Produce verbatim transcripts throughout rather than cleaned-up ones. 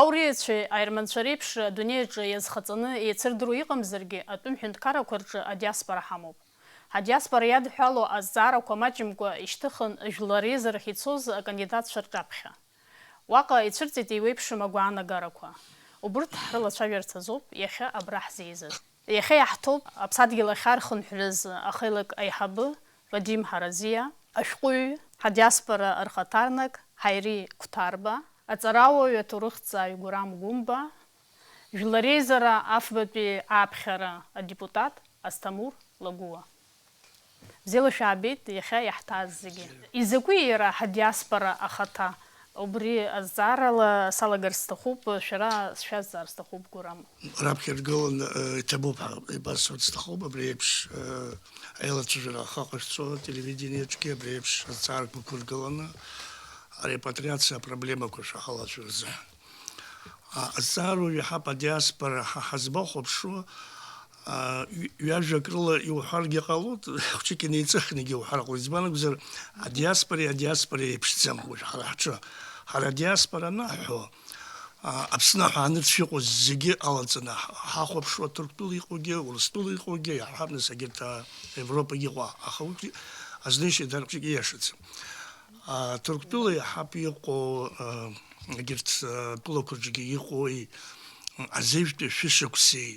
Ауриацәеи аерманцәа реиԥш адунеи аҿы иазхаҵаны еицырдыруа иҟамзаргьы, атәым ҳәынҭқаррақәа рҿы адиаспора ҳамоуп. Ҳадиаспора иадҳәалоу азҵаарақәа маҷымкәа ишьҭыхын жәлар реизарахь ицоз акандидатцәа рҿаԥхьа. Уаҟа ицәырҵит еиуеиԥшым агәаанагарақәа. Убырҭ ҳрылацәажәарц азоуп иахьа абра ҳзеизаз. Иахьа иаҳҭоуп аԥсадгьыл ахьархынҳәраз ахеилак аиҳабы Вадим Ҳаразиа, ашәҟәыҩҩы, ҳадиаспора рхаҭарнак Ҳаири Қәҭарба, аҵарауаҩ, аҭоурыхҭҵааҩ Гурам Гәымба, жәлар реизара афбатәи ааԥхьара адепутат Асҭамур Лагәыуа. Бзиала шәаабеит иахьа иаҳҭааз зегьы. Изакәи иара ҳадиаспора ахаҭа? Убри азҵаарала салагар сҭахуп, шәара сшәазҵаар сҭахуп, Гурам. Раԥхьа иргыланы, э, иҭабуп ҳәа ибасҳәарц сҭахуп, абри еиԥш, э, аилацәажәара ахы ҟашәҵо, ателевидениеҿгьы абри еиԥш азҵаарақәа ықәыргыланы, арепатриациа апроблемақәа шәаҳалацәа рзыҳәан. А, азҵаароуаҩ иаҳап адиаспора ҳа ҳазбахәаԥшуа, а, ҩ-, ҩажәак рыла иуҳәаргьы ҟалоит, хәҷык инеиҵыхны иуҳәар ҟалоит. Избан акәзар, адиаспореи адиаспореи еиԥшӡам уажә ҳара ҳҿы. Ҳара адиаспора анаҳҳәо, а, Аԥсны аҳәаанырцә иҟоу зегьы алаҵаны ҳ-, ҳахәаԥшуа, Ҭырқәтәыла иҟоугьы, Урыстәыла иҟоугьы, иаҳҳәап, нас, егьырҭ, а, Европагьы иҟоу, аха урҭ азнеишьа дара хәҷык ииашаӡам. А, Ҭырқәтәыла иаҳап иҟоу, а, егьырҭ, а, тәылақәа рҿгьы иҟоуи, азеижәтәи шәышықәсеи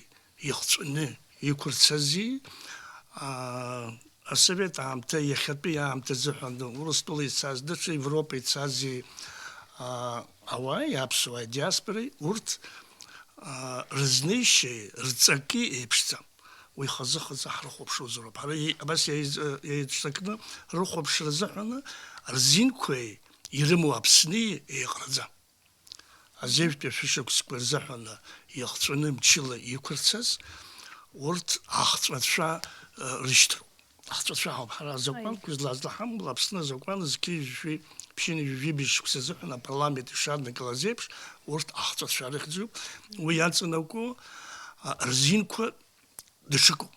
ихҵәаны иқәырцази, а, асовет аамҭа, иахьатәи аамҭа азыҳәан Урыстәыла ицаз, даҽа Европа ицази, а, ауааи, аԥсуааи, адиаспореи, урҭ, а, рызнеишьеи рҵаки еиԥшӡам. Уи хазы-хазы ҳрыхәаԥшуазароуп. Ҳара иеи-, абас иеиз-, еицҿакны рыхәаԥшра азыҳәаны рзинқәеи ирымоу Аԥсни еиҟараӡам. Азеижәтәи ашәышықәсқәа рзыҳәаны иахҵәаны мчыла иқәырцаз урҭ ахҵәацәа, э, рышьҭроуп. Ахҵәацәа ҳауп ҳара азакәанқәа злаз, ҳамбла Аԥсны азакәан зқьи жәшәи ԥшьыни жәибжь шықәса азыҳәан апарламент ишаднакылаз еиԥш, урҭ ахҵәацәа рыхьӡуп. Уи иаҵанакуа, а, рзинқәа даҽакуп.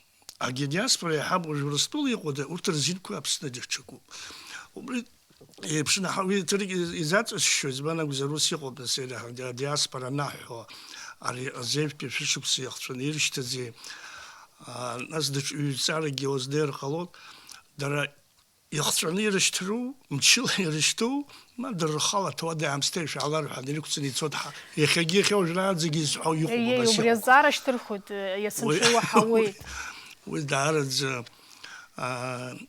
Агьи адиаспора иаҳаб уажә Урыстәыла иҟоу да-, урҭ рзинқәа Аԥсны даҽакуп. Убри еиԥшны ҳа-, уи ҭырк изаҵәасшьоит, избан акәзар, ус иҟоуп, нас, иара ҳа-, адиаспора анаҳҳәо, ари азеижәтәи шәышықәса иахҵәаны ирышьҭази, а, нас даҽа ҩ-ҩҵаракгьы уазнеир ҟалоит, дара иахҵәаны ирышьҭроу, мчыла ирышьҭоу, ма дара рхала ҭауади-аамсҭеи шәаалар ҳәа ирықәҵаны ицоит ҳа-, иахьагьы, иахьа уажәраанӡагьы изҳәо иҟоуп. Еи, абас убри иҟоуп. Азҵаара шьҭырхуеит, э, есымша уи, иуаҳауеит. Уи даараӡа, а,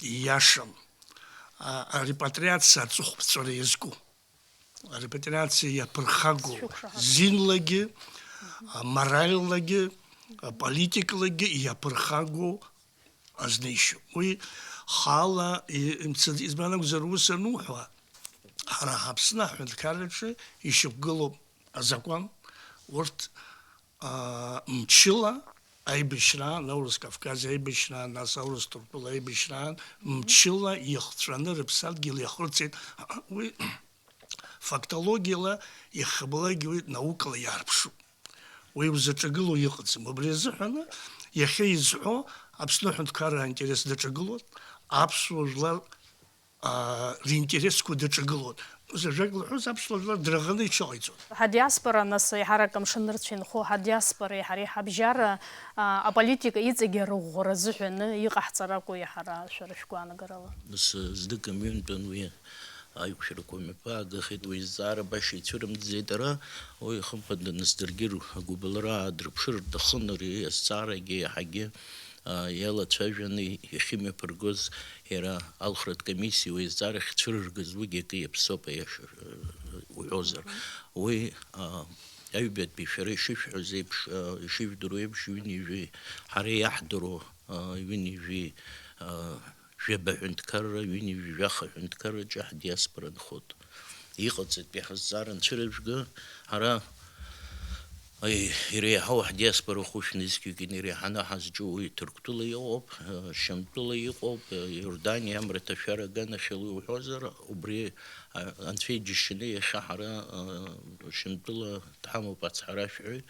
ииашам. А, арепатриациа аҵыхәаԥҵәара иазку. Арепатриациа иаԥырхагоу, сшәықәшаҳаҭуп. Зинлагьы, а, моральлагьы, а, политиклагьы иаԥырхагоу азнеишьоуп. Уи хаала и-, имцаӡ-, избан акәзар, ус ануҳәа, ҳара ҳАԥсны аҳәынҭқарраҿы ишьақәгылоуп азакәан, урҭ, а, мчыла аибашьраан, аурыс Кавказ аибашьраан, нас аурыс Ҭырқәтәыла аибашьраан, мчыла ихҵәаны рыԥсадгьыл иахырҵеит. Уи фактологиала ихыблагьы уи наукала иаарԥшуп. Уи узаҿагылоу иҟаӡам. Убри азыҳәаны иахьа изҳәо Аԥсны аҳәынҭқарра аинтерес даҿагылоит, аԥсуа жәлар, аа, ринтересқәа даҿагылоит. Ус ажәак лҳәоз, аԥсуа жәлар драӷаны иҽыҟаиҵон. Ҳадиаспора, нас, еиҳарак амшын нырцә инхо ҳадиаспореи ҳареи ҳабжьара, аа, аполитика иҵегьы арыӷәӷәара азыҳәаны иҟаҳҵар акәу иаҳара шәара шәгәаанагарала? Нас, знык амҩантәан уи аиқәшәарақәа мҩаԥаагахеит, уи зҵаара баша ицәырымҵӡеит ара, уи хымԥада нас даргьы ргәыбылра аадырԥшыр рҭахын, ари азҵаарагьы иаҳагьы, а, иалацәажәаны иахьымҩаԥыргоз иара алхратә комиссиа уи азҵаарахь цәырыргаз, уигьы акы иаԥсоуп, аиаша, э, уҳәозар. Уи, а, аҩбатәи шәара ишышәҳәоз еиԥш, а, ишыжәдыруа еиԥш, ҩынҩажәи ҳара иаҳдыруа, а, ҩынҩажәи, а, жәаба ҳәынҭқарра, ҩынҩажәи жәаха ҳәынҭқарраҿы ҳдиаспора нхоит. Иҟаҵатәи ҳазҵаара анцәыражәга, ҳара, аи, иреиҳау ҳдиаспора хәышә нызқьҩык иреиҳаны ҳазҿу уи Ҭырқәтәыла иҟоуп, э, Шьамтәыла иҟоуп, э, Иорданиа амра ҭашәара аганахьала уҳәозар, убри, а, анцәа иџьашьаны иахьа ҳара, э, Шьамтәыла дҳамоуп ацҳаражәҳәаҩ,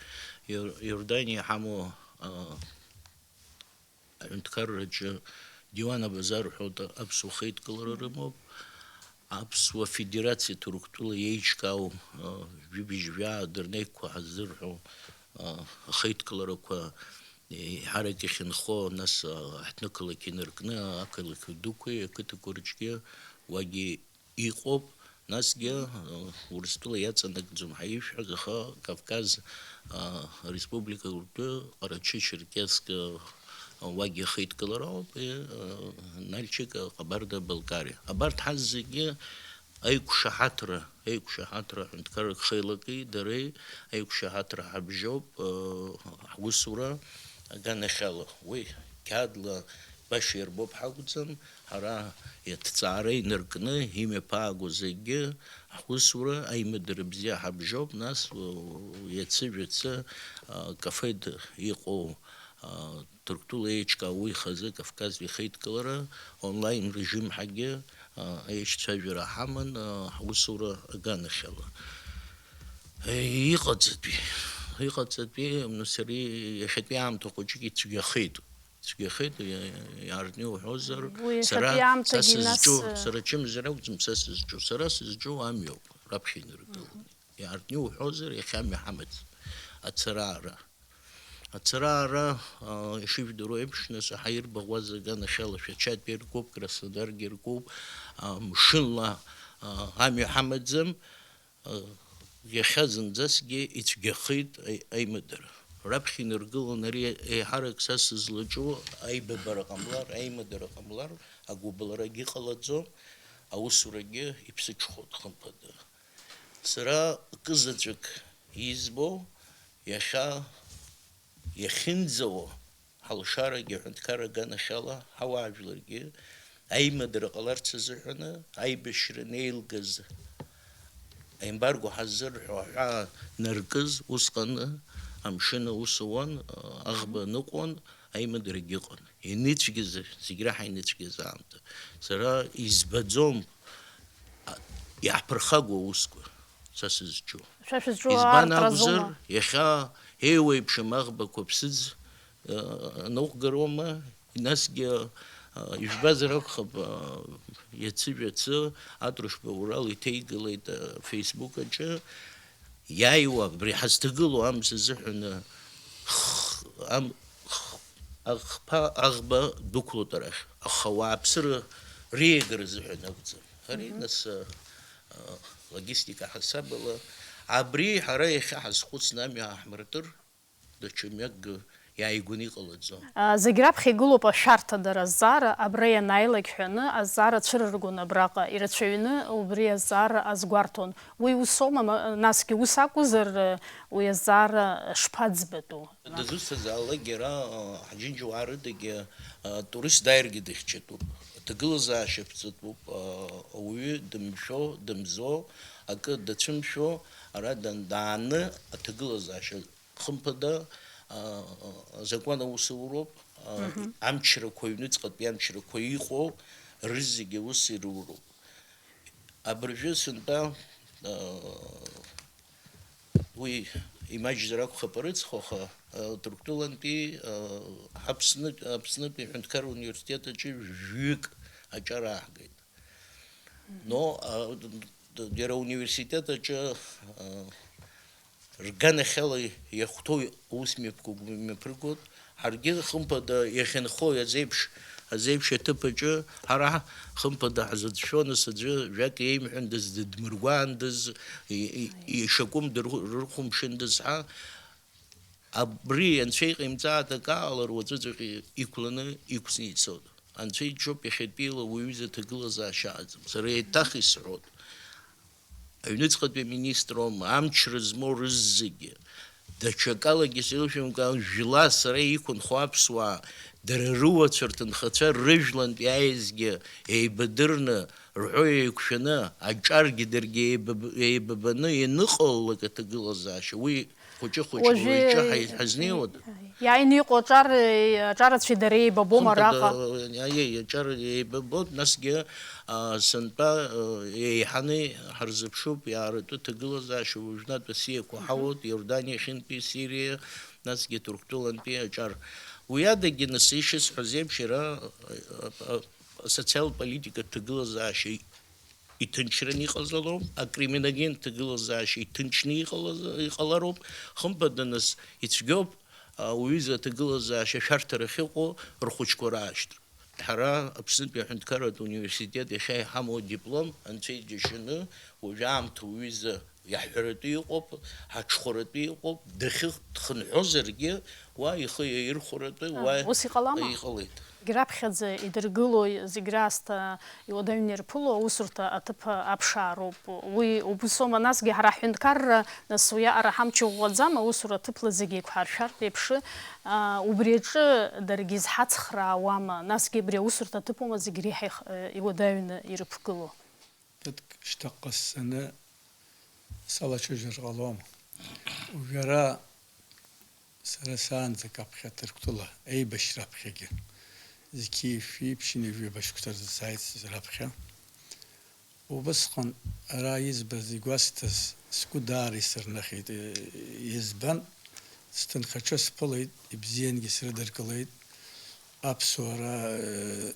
Иор-, Иорданиа иҳамоу, э, аҳәынҭқарраҿы Диуан Абазар ҳәа аԥсуа хеидкылара рымоуп. Аԥсуа Федерациа Ҭырқәтәыла еиҿкаау, а, жәибжь жәаа дырнеиқәа ҳазырҳәо, а, ахеидкыларақәа еиҳарак иахьынхо, нас, а, ҳҭнықалақь инаркны, ақалақь дуқәеи ақыҭақәа рҿгьы уагьы иҟоуп, насгьы, а, Урыстәыла иаҵанакӡом ҳаишәҳәаз, аха Кавказ, а, республика ртәы Ҟарачы-Черкесск, а, уагьы ахеидкылара ауп, э, а, Нальчик, а, Ҟабарда-Балкариа. Абарҭ ҳаз зегьы аиқәшаҳаҭра, аиқәшаҳаҭра аҳәынҭқарра хеилаки дареи аиқәшаҳаҭра ҳабжьоуп, э, ҳусура аганахьала. Уи қьаадла баша ирбоуп ҳакәӡам, ҳара иҭҵаара инаркны имҩаԥааго зегьы ҳусура аимадара бзиа ҳабжьоуп, нас, э, иацы-жәацы, э, кафеда иҟоу, э, Ҭырқәтәыла еиҿкаау уи хазы Кавказтәи ихеидкылара онлайн режим ҳәагьы, а, аишьцәажәара ҳаман, а, ҳусура аганахьала. Е, иҟаҵатәи, иҟаҵатәи, ну, сара иахьатәи аамҭа хәыҷык ицәгьахеит. Ицәгьахеит, иа-, иаартны иуҳәозар, Уи сара, иахьатәи са аамҭагьы нас, сызҿу, э, сара чымазара акәӡам, са сызҿу, сара сызҿу амҩоуп, раԥхьа инаргыланы. Иаартны иуҳәозар, иахьа амҩа ҳамаӡам. Ацараара. Ацараара, а, ишыжәдыруа еиԥш, нас, ҳаирбаӷәӷәаз аганахьала Шәачатәи иркуп, Краснодаргьы иркуп, а, мшынла, а, амҩа ҳамаӡам, а, иахьа зынӡасгьы ицәгьахеит аи-, аимадара. Раԥхьа инаргылон ари еиҳарак са сызлаҿу аибабара ҟамлар, аимадара ҟамлар, агәыбылрагьы ҟалаӡом, аусурагьы иԥсыҽхоит, хымԥада. Сара кызаҵәык избо, иахьа иахьынӡауа ҳалшарагьы аҳәынҭқарра аганахьала ҳауаажәларгьы аимадара ҟаларц азыҳәаны аибашьра неилгаз, аембарго ҳаззырҳәо аҳәаа наркыз, усҟаны амшын аус ауан, аӷба аныҟәон, аимадарагьы ыҟан. Иныцәгьаз, зегь раҳа иныцәгьаз аамҭа. Сара избаӡом, а, иаҳԥырхагоу аусқәа, са сызҿу. Шәа шәызҿу Избан аартразоума? Акәзар, иахьа еиуеиԥшым аӷбақәа ԥсыӡ, а, аныҟәгароума? Насгьы, а, ижәбазар акәхап, а, иацы-жәацы Атрушба Урал иҭеигалеит, а, Facebook аҿы. Иааиуа, абри ҳазҭагылоу амза азыҳәан, х-, ам-, х-, ахԥа аӷба дәықәлоит арахь, аха ауааԥсыра реиагара азыҳәан акәӡам. Ари, Мгм. нас, а, а, логистика ҳасабала, абри ҳара иахьа ҳазхәыцны амҩа ааҳмыртыр, даҽа мҩакгьы иааигәаны иҟалаӡом. А, зегь раԥхьа игылоуп ашәарҭадара азҵаара, абра ианааилак ҳәаны азҵаара цәырыргон абраҟа, ирацәаҩны убри азҵаара азгәарҭон. Уи усоума, ма-, насгьы ус акәзар, уи азҵаара шԥаӡбатәу? Дызусҭазаалак иара, а, ҳџьынџьуаа рыдагьы, а, турист дааиргьы дыхьчатәуп. Аҭагылазаашьа ԥҵатәуп, а, ауаҩы дымшәо, дымзо, акы дацәымшәо, ара дан-, дааны аҭагылазаашьа хымԥада, а, а, азакәан аус ауроуп, а, Мгм. амчрақәа, аҩныҵҟатәи амчрақәа иҟоу рызегьы аус ируроуп. Абыржәы сынтәа, а, уи имаҷзар акәхап арыцхә, аха, а, Ҭырқәтәылантәи, а, Аԥсны-, Аԥснытәи аҳәынҭқарра университет аҿы жәҩык аҿар ааҳгеит. Но, а, д-, д-, иара ауниверситет аҿы, а, рганахьала иахәҭоу аус мҩаԥгатәуп, мҩаԥыргоит. Ҳаргьы, хымԥада, иахьынхо азеиԥш, азеиԥш аҭыԥ аҿы ҳара, хымԥада, ҳзыцәшәо, нас аӡәы жәак иеимҳәандаз, дыдмыргәаандаз, и-, и-, ишакәым дырхәымԥшындаз ҳәа, абри анцәа иҟаимҵааит акаала, руаӡәыҵәҟьа иқәланы иқәҵны ицоит. Анцәа иџьшьоуп иахьатәиала уаҩы изы аҭагылазаашьа аӡам. Сара еиҭах исҳәоит. Аҩныҵҟатәи аминистр аума, амчра змоу рызегьы, даҽакалагьы сеилышәымкаан, жәла сара иқәынхо аԥсуаа, дара рыуацәа, рҭынхацәа, рыжәлантә иааизгьы еибадырны, рҳәоу еиқәшәаны, аҿаргьы даргьы еибаб-, еибабаны ианыҟалалак аҭагылазаашьа, уи хәыҷы-хәыҷла Уажәы уаҩ иҿы ҳаи-, ҳазнеиуада? Иааины иҟоу аҿар, аҿарацәеи дареи еибабома Хымԥада, араҟа? Аиеи, аҿар еибабоит, насгьы, а, сынтәа, а, еиҳаны ҳарзыԥшуп, иааратәы ҭагылазаашьа уажәнатә асиақәа Мгм. ҳауеит, Иорданиа ахьынтәи, Сириа, насгьы Ҭырқәтәылантәи аҿар. Уи адагьы, нас, ишысҳәаз еиԥш, иара, а, а, асоциалтә политикатә ҭагылазаашьа иҭынчран иҟазароуп, акриминогентә ҭагылазаашьа иҭынчны иҟалаз-, иҟалароуп, хымԥада, нас, ицәгьоуп, а, уҩыза аҭагылазаашьа ашәарҭара ахьыҟоу рхәыҷқәа раашьҭра. Ҳара Аԥснытәи аҳәынҭқарратә университет иахьа иҳамоу адиплом анцәа иџьашьаны, уажәы аамҭа уҩыза иаҳҳәаратәы иҟоуп, ҳаҽхәаратәы иҟоуп, дахьхынҳәозаргьы, уа ихы иаирхәаратәы, уа ус иҟалама? Иҟалеит. Раԥхьаӡа идыргылои зегь раасҭа иуадаҩны ирԥыло аусурҭа аҭыԥ аԥшаароуп. Уи убысоума, насгьы ҳара ҳҳәынҭқарра, нас, уиаҟара ҳамч ӷәӷәаӡам, аусура аҭыԥла зегь еиқәҳаршәартә еиԥш, аа, убри аҿы даргьы изҳацхраауама, насгьы абри аусурҭа аҭыԥума зегь реиҳа их-, э, иуадаҩны ирыԥгыло? Ԥыҭк шьҭахьҟа ссаны салацәажәар ҟалома? Уажәы ара сара саанӡа аԥхьа Ҭырқәтәыла еибашьра аԥхьагьы зқьи жәшәи ԥшьынҩажәи жәаба шықәса рзы сааит раԥхьа. Убысҟан ара избаз, игәасҭаз сгәы даара исырнахит. Избан? Сҭынхаҿы сԥылеит, ибзиангьы срыдыркылеит. Аԥсуара, э,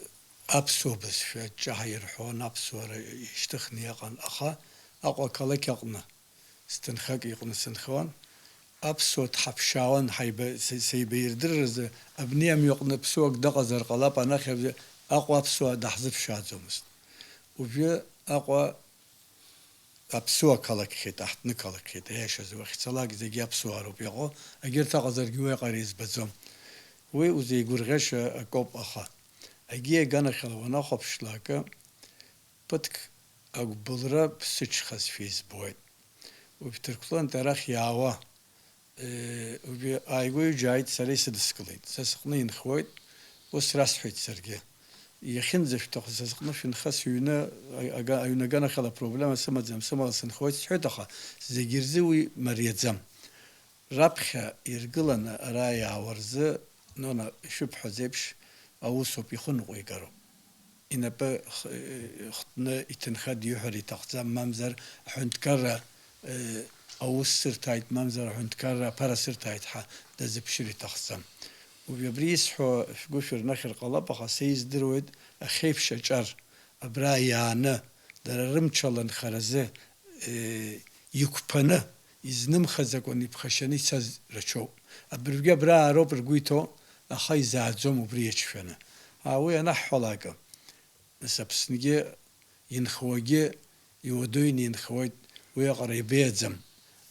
аԥсуа бызшәа аҿҿаҳа ирҳәон, аԥсуара ишьҭыхны иҟан, аха Аҟәа ақалақь аҟны сҭынхак иҟны сынхауан. Аԥсуа дҳаԥшаауан, ҳаиба-, се-, сеибаирдырразы, абни амҩаҟны ԥсуак дыҟазар ҟалап, анахь аб-, Аҟәа аԥсуаа даҳзыԥшааӡомызт. Уажәы Аҟәа аԥсуа қалақьхеит, аҳҭны қалақьхеит, аиашазы уахьцалак зегьы аԥсуаа роуп иҟоу, егьырҭ аҟазаргьы уи аҟара избаӡом. Уи узеигәырӷьаша акоуп, аха егьи аганахьала уанахәаԥшлакы, ԥыҭк агәбылра ԥсыҽхазшәа избоит. Уажә Ҭырқәтәылантә арахь иаауа, э, уажәы ааигәа ҩыџьа ааит, сара исыдыскылеит. Са сыҟны инхоит, ус расҳәеит саргьы. Иахьынӡашәҭаху са сыҟны шәынха, сыҩны, а-, ага-, аҩны аганахьала проблема сымаӡам, сымала сынхоит сҳәеит, аха зегьы рзы уи мариаӡам. Раԥхьа иргыланы ара иаауа рзы, Нона, ишәыбҳәаз еиԥш, аусоуп, ихы ныҟәигароуп. Инапы х-, хтны иҭынха диҳәар иҭахӡам, мамзар аҳәынҭқарра, э, аус сырҭааит, мамзар аҳәынҭқарра аԥара сырҭааит ҳәа дазыԥшыр иҭахӡам. Уажә абри исҳәо шәгәы шәырнахьыр ҟалап, аха са издыруеит ахьеиԥш аҿар абра иааны, дара рымчала нхаразы, э, иқәԥаны, изнымхаӡакәан иԥхашьаны ицаз рацәоуп. Абыржәгьы абра аароуп ргәы иҭоу, аха изааӡом убри иацәшәаны. Аа, уи анаҳҳәалакы, нас Аԥсныгьы инхауагьы иуадаҩны инхауеит, уи аҟара ибеиаӡам.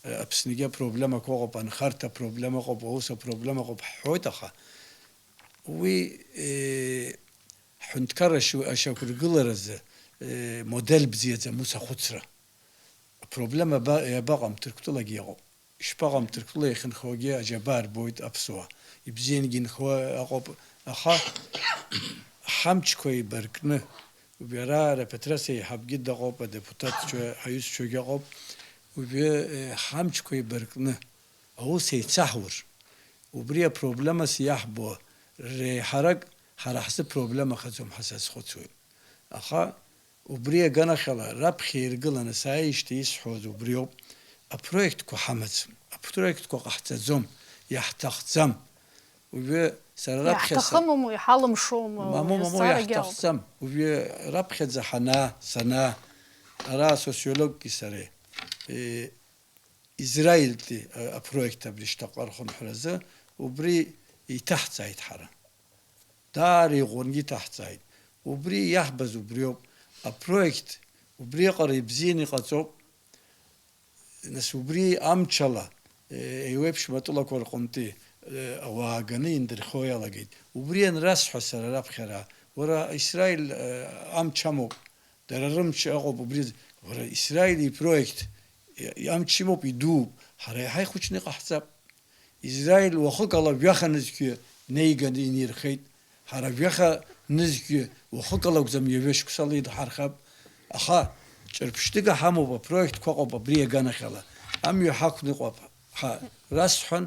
Аԥсныгьы апроблемақәа ыҟоуп, анхарҭа апроблема ыҟоуп, аус апроблема ыҟоуп ҳҳәоит, аха уи, э, ҳҳәынҭқарра ашьақәыргыларазы, э, модель бзиаӡам ус ахәыцра. Апроблема ба-, иабаҟам, Ҭырқәтәылагьы иҟоуп. Ишԥаҟам, Ҭырқәтәыла иахьынхогьы аџьабаа рбоит аԥсуаа. Ибзиангьы инхо ыҟоуп, аха ҳамчқәа еибаркны, уажәы ара Рапетрас еиҳабгьы дыҟоуп, адепутатцәа, ҳаҩызцәагьы ыҟоуп. Уажәы, э, ҳамчқәа еибаркны аус еицаҳур, убри апроблемас иаҳбо реиҳарак ҳара ҳзы проблемахаӡом ҳәа сазхәыцуеит. Аха убри аганахьала раԥхьа иргыланы сааижьҭеи исҳәоз убриоуп, апроектқәа ҳамаӡам, апроектқәа ҟаҳҵаӡом, иаҳҭахӡам. Уажәы сара раԥхьа са- Иаҳҭахым уму, иҳалымшом, Мамоу, мамоу, иазҵаарагьы ауп. Иаҳҭахӡам. Уажәы раԥхьаӡа ҳанаа, санаа, ара асоциологки сареи, э, Израильтәи, а, апроект абри шьҭахьҟа рхынҳәразы, убри иҭаҳҵааит ҳара. Даара иӷәӷәангьы иҭаҳҵааит. Убри иаҳбаз убриоуп. Апроект убри аҟара ибзианы иҟаҵоуп. Нас убри амчала, е, еиуеиԥшым атәылақәа рҟынтәи, е, ауаа ганы индырхьо иалагеит. Убри анрасҳәа сара раԥхьара, уара, Исраил, е, амч амоуп. Дара рымч ыҟоуп убри азы. Уара, Исраил ипроект, и-, амч имоуп, идууп. Ҳара иаҳа ихәыҷны иҟаҳҵап. Израил уахык ала жәаха нызқьҩы неиганы инирхеит. Ҳара жәаха нызқьҩы уахык ала акәӡам, ҩажәа шықәсала идҳархап. Аха ҿырԥштәык ҳамоуп, апроектқәа ыҟоуп абри аганахьала. Амҩа ҳақәныҟәап ҳәа расҳәан,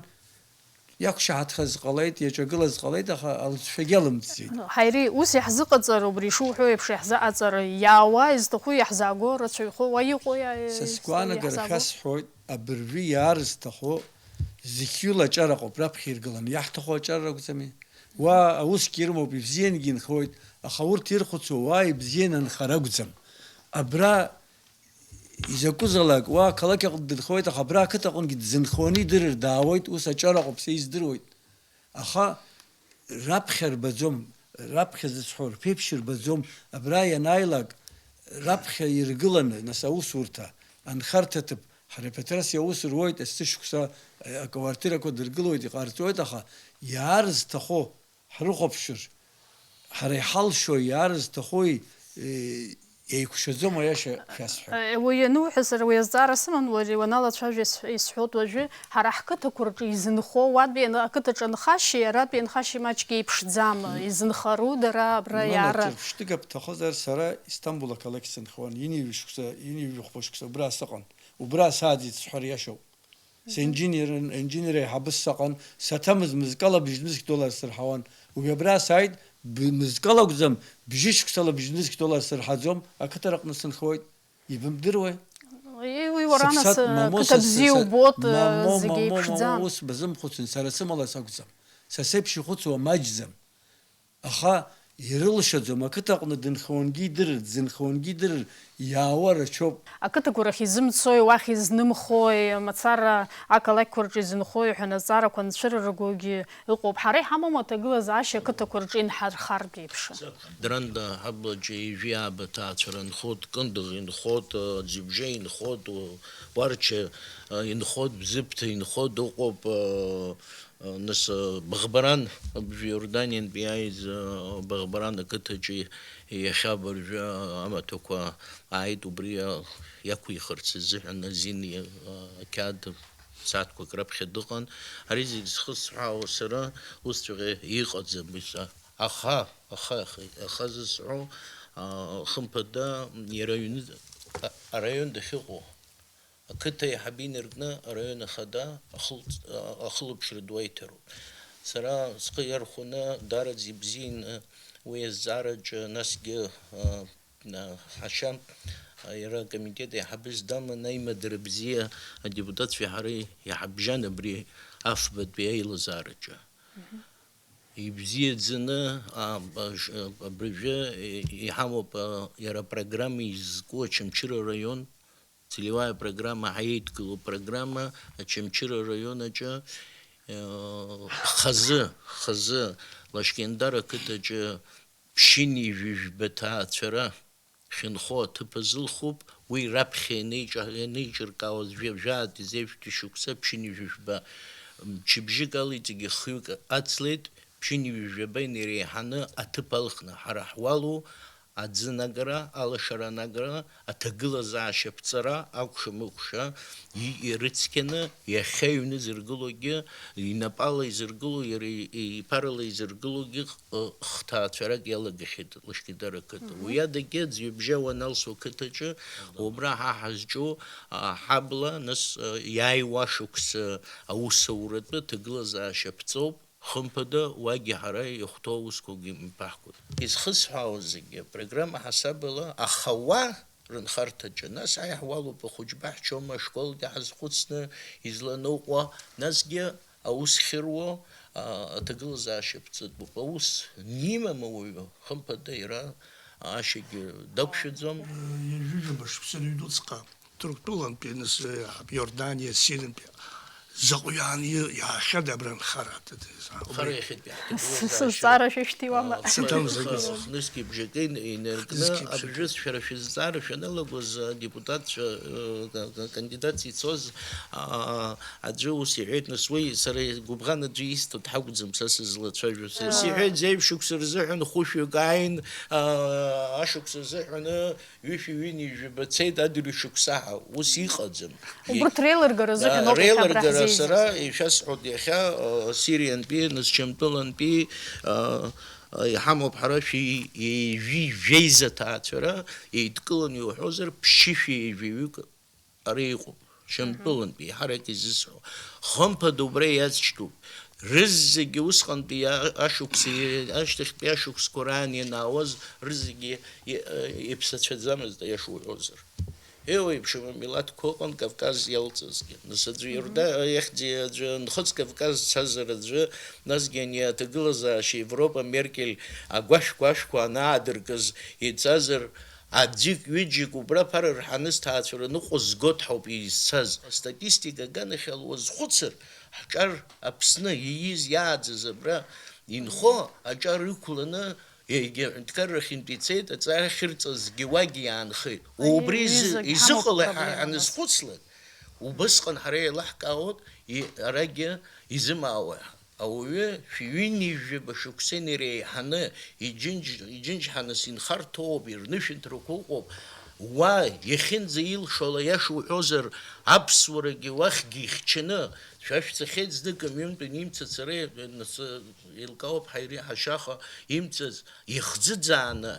Иақәшаҳаҭхаз ҟалеит, иаҿагылаз ҟалеит, аха алҵшәагьы алымҵӡеит. Ҳаири, ус иаҳзыҟаҵар, убри ишуҳәо еиԥш иаҳзыҟаҵар, иаауа изҭаху иаҳзааго рацәаҩхоуп, уа иҟоу иа-, Са сгәаанагара иаҳзааго? Шәасҳәоит, абыржәы иаар зҭаху зқьҩыла аҿар ыҟоуп, раԥхьа иргыланы, иаҳҭаху аҿар ракәӡами? Уа аусгьы ирымоуп, ибзиангьы инхоит, аха урҭ ирхәыцуа уа ибзианы анхара акәӡам. абра изакәызаалак, уа ақалақь аҟны дынхоит, аха абра ақыҭа аҟынгьы дзынхауаны идырыр даауеит, ус аҿар Аҟәыԥса издыруеит. Аха раԥхьа рбаӡом, раԥхьа зысҳәо рԥеиԥш рбаӡом, абра ианааилак, раԥхьа иргыланы, нас аусурҭа, анхарҭа ҭыԥ, ҳара Петрас иаус руеит, есышықәса, э, аквартирақәа дыргылоит, иҟарҵоит, аха иаарызҭахо ҳрыхәаԥшыр, ҳара иҳалшо, иаарызҭахои, э, еиқәшәаӡом, аиаша шәасҳәап. Э, уи иануҳәа, сара уи азҵаара сыман, уажәы уаналацәажәа ис-, исҳәоит уажәы, ҳара ҳқыҭақәа рҿы изынхо, уатәи ан-, ақыҭаҿы анхашьеи аратәи анхашьеи маҷк еиԥшӡам, изынхару дара абра Мамоу, иаара? Ҿырԥштәык бҭахозар, сара Истамбул ақалақь сынхауан, ҩынҩажәи шықәса, ҩынҩажәи хәба шықәса убра сыҟан. Убра сааӡеит сҳәар иашоуп. Синџьинерын, инџьинер еиҳабыс саҟан, саҭамыз мызкала бжьнызқь доллар сырҳауан. Уажә абра сааит, б-, мызкала акәӡам, бжьышықәсала бжьнызқь доллар сырҳаӡом, ақыҭараҟны сынхоит. Ибымдыруеи? Уи, уи уара нас, Сыԥсад-, э, мамоу, қыҭа са, бзиа са, убот, э, мамоу, зегь мамоу, еиԥшӡам. Мамоу, ус базымхәыцын, сара сымала сакәӡам. Са сеиԥш ихәыцуа маҷӡам. Аха ирылшаӡом, ақыҭаҟны дынхауангьы идырыр, дзынхауангьы идырыр, иаауа рацәоуп. Ақыҭақәа рахь изымцои, уахь изнымхои, мацара ақалақьқәа рҿы изынхои ҳәа азҵаарақәа анцәырыргогьы ыҟоуп. Ҳара иҳамоума аҭагылазаашьа ақыҭақәа рҿы инҳархартә еиԥш? Дранда ҳаблаҿы ҩажәи ааба ҭаацәара нхоит, Кындыӷ инхоит, Ӡҩыбжьа инхоит, Уарча инхоит, Бзыԥҭа инхоит, ыҟоуп, Нас, Быӷбаран, абжә Иорданиантәи иааиз, Быӷбаран ақыҭаҿы иахьа абыржәы амаҭәақәа ааит, убри иақәихырц азыҳәан азин иа-, ақьаад сааҭқәак раԥхьа дыҟан. Ари зегь зхысҳәаауа сара усҵәҟьа иҟаӡам, ис-, аха, аха, аха, аха зысҳәо, а, хымԥада иара аҩны, а, араион дахьыҟоу. Ақыҭа аиҳабы инаркны араион ахада ахылҵ-, ахылаԥшра ду аиҭароуп. Сара схы иархәаны даараӡа ибзианы уи азҵаараҿы, насгьы, а, а, ҳашьа, а, иара акомитет аиҳабыс даман аимадара бзиа адепутатцәеи ҳареи иҳабжьан абри афбатәи аилазаараҿы. Мгм. Ибзиаӡаны, а, а, ш-, а, абыржәы, е, иҳамоуп, а, иара апрограмма изку Очамчыра араион, Целевая программа, ҳаидгылоуп программа Очамчыра араион аҿы, э, хазы, хазы Лашкьындар ақыҭаҿы ԥшьынҩажәи жәба ҭаацәара шәынхо аҭыԥ азылхуп, уи раԥхьа ианеиҿа-, ианеиҿыркаауаз жәа-, жәаатәи зежәтәи шықәса ԥшьынҩажәи жәба, мчыбжьык ала иҵегьы хҩык ацлеит, ԥшьынҩажәи жәаба инареиҳаны аҭыԥ алхны ҳара ҳуалу, аӡы анагара, алашара анагара, аҭагылазаашьа аԥҵара, акәша-мыкәша, и-, ирыцқьаны, иахьа аҩны зыргылогьы, инапала изыргыло, иара и-, иԥарала изыргылогьы, х-, хҭаацәарак иалагахьеит Лашкьындар ақыҭа. Мгм. Уи адагьы, Ӡҩыбжьа уаналсуа ақыҭаҿы, убра ҳа ҳазҿу, а, ҳабла, нас, а, иааиуа шықәса аусауратәы аҭагылазаашьа ԥҵоуп. Хымԥада, уагьы ҳара иахәҭоу аусқәагьы мҩаԥаҳгоит. Изхысҳәаауа зегьы апрограмма ҳасабала, аха уа рынхарҭаҿы, нас аиаҳа уалоуп, ахәыҷбаҳчоума, ашколгьы ҳазхәыцны изланыҟәа, насгьы аус хьыруа, а, аҭагылазаашьа ԥҵатәуп. Аус анимам ауаҩы, хымԥада, иара ашьагьы дақәшәаӡом. Ҩажәижәаба шықәса рыҩнуҵҟа. Ҭырқәтәылантәи, нас, Иорданиа, Сириантәи заҟаҩы аан иаахьада абра анхара? Анхара иахьатәи ҳҭагылазаашьа, сызҵаара шәышьҭиуама? Саҭамзаргьы. Хнызқьи бжакы инаркны, хнызқьи бжакы, абжьыс шәара шәызҵаара шәаналагоз, адепутатцәа, э, ка-, ка-, кандидатс ицоз, а, аӡәы ус иҳәеит, нас уи сара гәыбӷан аӡәы исҭо дҳакәӡам са сызлацәажәо. Са, а, сиҳәеит, зеижә шықәса рзыҳәан хәышәҩык ааин, а, ашықәс азыҳәаны, ҩышәи ҩынҩажәи бацеит, адырҩашықәса ҳәа, ус иҟаӡам. Убырҭ реилыргара азыҳәан ауп иахьа абра ҳзеизаз. Реилыргара сара ишәасҳәоит, иахьа, а, Сириантәи, нас Џьамтәылантәи, а, а, иҳамоуп ҳара шәи-, ҩажәи жәеиза ҭаацәара еидкыланы иуҳәозар, ԥшьышәи ҩажәаҩык ара иҟоуп. Џьамтәылантәи, еиҳарак изысҳәо. Хымԥада убра иацәтәуп. Рызегьы усҟантәи а-, ашықәс и-, ашьҭахьтәи ашықәсқәа раан ианаауаз рызегьы и-, э, иԥсацәаӡамызт, аиаша уҳәозар. Еиуеиԥшым амилаҭқәа ыҟан Кавказ иалҵызгьы. Нас аӡәы Иорда-, ихьӡи аӡәы Нхыҵ Кавказ дцазар аӡәы, насгьы ани аҭагылазаашьа Европа Меркель агәашәқәа ашәқәа анаадыркыз ицазар, аӡәык-ҩыџьак убра аԥара рҳаны сҭаацәара ныҟәызгоит ҳәоуп изцаз. Астатистика аганахьала уазхәыцыр, ҳҿар Аԥсны ииз иааӡаз абра инхо аҿар ықәланы егьи аҳәынҭқаррахьынтә ицеит, аҵара ахьырҵазгьы уагьы иаанхеит. Аиеи, Убри изы-, ҩызак изыҟалеи ҳамоуп ҳәа проблемала. Ҳаназхәыцлак, убысҟан ҳара еилаҳкаауеит, и-, арагьы изымаауа. Ауаҩы шәи ҩынҩажәаба шықәса инареиҳаны, иџьынџь-, иџьынџьҳанас инхарҭоуп, ирнышәынҭрақәа ыҟоуп. Уа, иахьынӡаилшо ала, иаша уҳәозар, аԥсуарагьы уахьгьы ихьчаны, шәа шәцахьеит знык мҩынтә анимҵац ара, нас, еилкаауп ҳаири-, ҳашьаха имҵаз, ихӡыӡааны,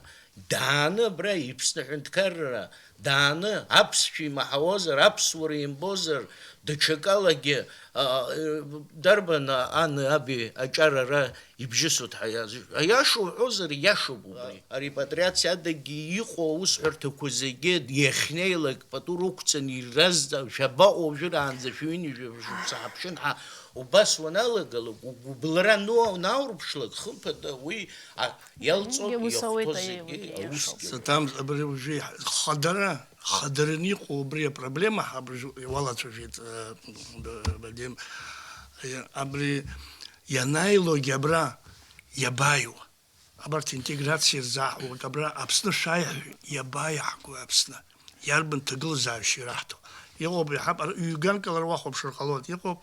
дааны абра иԥсны аҳәынҭқарра, дааны аԥсшәа имаҳауазар, аԥсуара имбозар, даҽакалагьы, а, э, дарбан ани аби аҿар ара ибжьысуеит ҳәа иаз-, аиаша уҳәозар, иашоуп убри. Арепатриациа адагьы иҟоу аусҳәарҭақәа зегьы иахьнеилак пату рықәҵаны иразҵа, шәабаҟоу уажәраанӡа шәҩынҩажәа шықәса ҳаԥшын ҳәа убас уаналагалак, угәыбылра ну-, унаурԥшлак, хымԥада уи, а, иалҵуеит, Ус ауеит, иахәҭоу аиеи, зегьы уи аус иашоуп. Саҭамз, абри уажәы иҳ-, хадара, хадараны иҟоу убри апроблема ҳабжу-, иуалацәажәеит, э, б-, Вадим. Э, абри ианааилогьы абра иабаиу? Абарҭ интеграциа рзаҳуеит, абра Аԥсны шәааи ҳҳәоит, иабаиаҳго Аԥсны? Иарбан ҭагылазаашьа ираҳҭо? Иҟоуп, иаҳап, ар-, ҩганкала руахәаԥшыр ҟалоит, иҟоуп,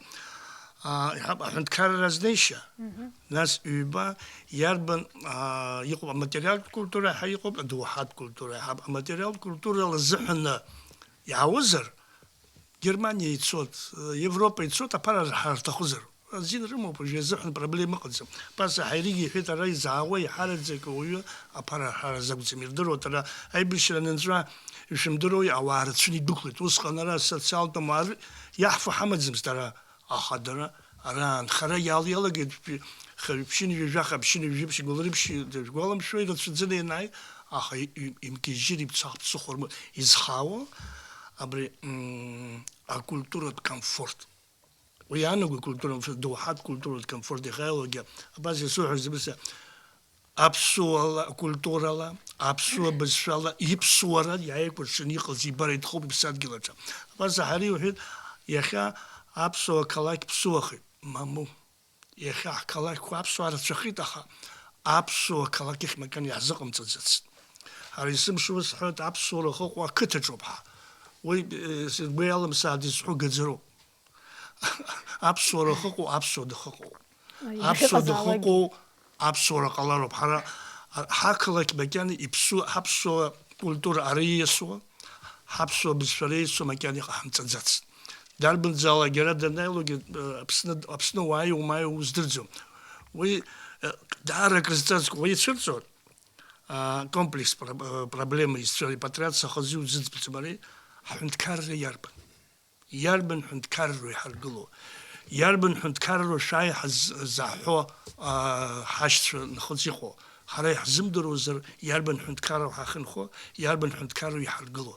аа, иаҳап, аҳәынҭқарра азнеишьа, Мгм. Нас ҩба, иарбан, аа, иҟоуп аматериалтә культура, ҳәа иҟоуп адоуҳатә культура, иаҳап, аматериалтә культура лазыҳәаны иаауазар, Германиа ицот, Европа ицот, аԥара рҳар рҭахызар. Азин рымоуп, уажәы иазыҳәан проблема ыҟаӡам. Ԥаса Ҳаиригьы иҳәеит, ара изаауа иҳараӡак ауаҩы аԥара рҳар азакәӡам. Ирдыруеит, ара аибашьра анынҵәа, ишәымдыруеи, ауаа рацәаны идәықәлеит. Усҟан ара асоциалтә амаа р-, иаҳфо ҳамаӡамызт ара. Аха дара ара анхара иал-, иалагеит, ԥшьынҩажәи жәаха, ԥшьынҩажәи ԥшьгәылрыԥшь, дыжәгәаламшәои, рацәаӡаны ианааи, аха и-, и-, имгьежьыр иԥсахп ԥсыхәа рмоут. Изхаауа абри, м, акультуратә комфорт. Уи иаанаго акультура, доуҳатә культуратә комфорт иахьаиалогьы, абас исуҳәаз, абас, аԥсуала, акультурала, аԥсуа бызшәала, иԥсуара иааикәыршаны иҟаз ибара иҭахуп иԥсадгьыл аҿы. Абас Заҳари иҳәеит, иахьа аԥсуа қалақь ԥсуахеит. Мамоу, иахьа ҳқалақьқәа аԥсуаа рацәахеит, аха аԥсуа қалақь ахь макьана иаҳзыҟамҵаӡацт. Ҳара есымша ус ҳҳәоит, аԥсуара ахьыҟоу ақыҭаҿоуп ҳа. Уи, э, сгәы иалымсааит изҳәо гаӡароуп. Аԥсуара ахьыҟоу, аԥсуа дахьыҟоу. Аиеи, Аԥсуа иахьыҟазаалакгьы. Дахьыҟоу, аԥсуара ҟалароуп. Ҳара, а, ҳақалақь макьана иԥсу-, ҳаԥсуа культура ара ииасуа, ҳаԥсуа бызшәа ара ииасуа макьана иҟаҳамҵаӡацт. Дарбанзаалак иара данааилогьы, э, Аԥсны, Аԥсны уааи умааи уздырӡом. Уи, э, даара акрызҵазкуа, уи ицәырҵуан, а, комплекс пра-, э, проблема исцәа-, репатриациа хазы иузыӡбаӡом ари, ҳҳәынҭқарра иарбан? Иарбан ҳәынҭқарроу иҳаргыло? Иарбан ҳәынҭқарроу шәааи ҳаз-, заҳҳәо, аа, ҳашьцәа нхыҵ иҟоу? Ҳара иаҳзымдыруазар, иарбан ҳәынҭқарроу ҳахьынхо, иарбан ҳәынҭқарроу иҳаргыло?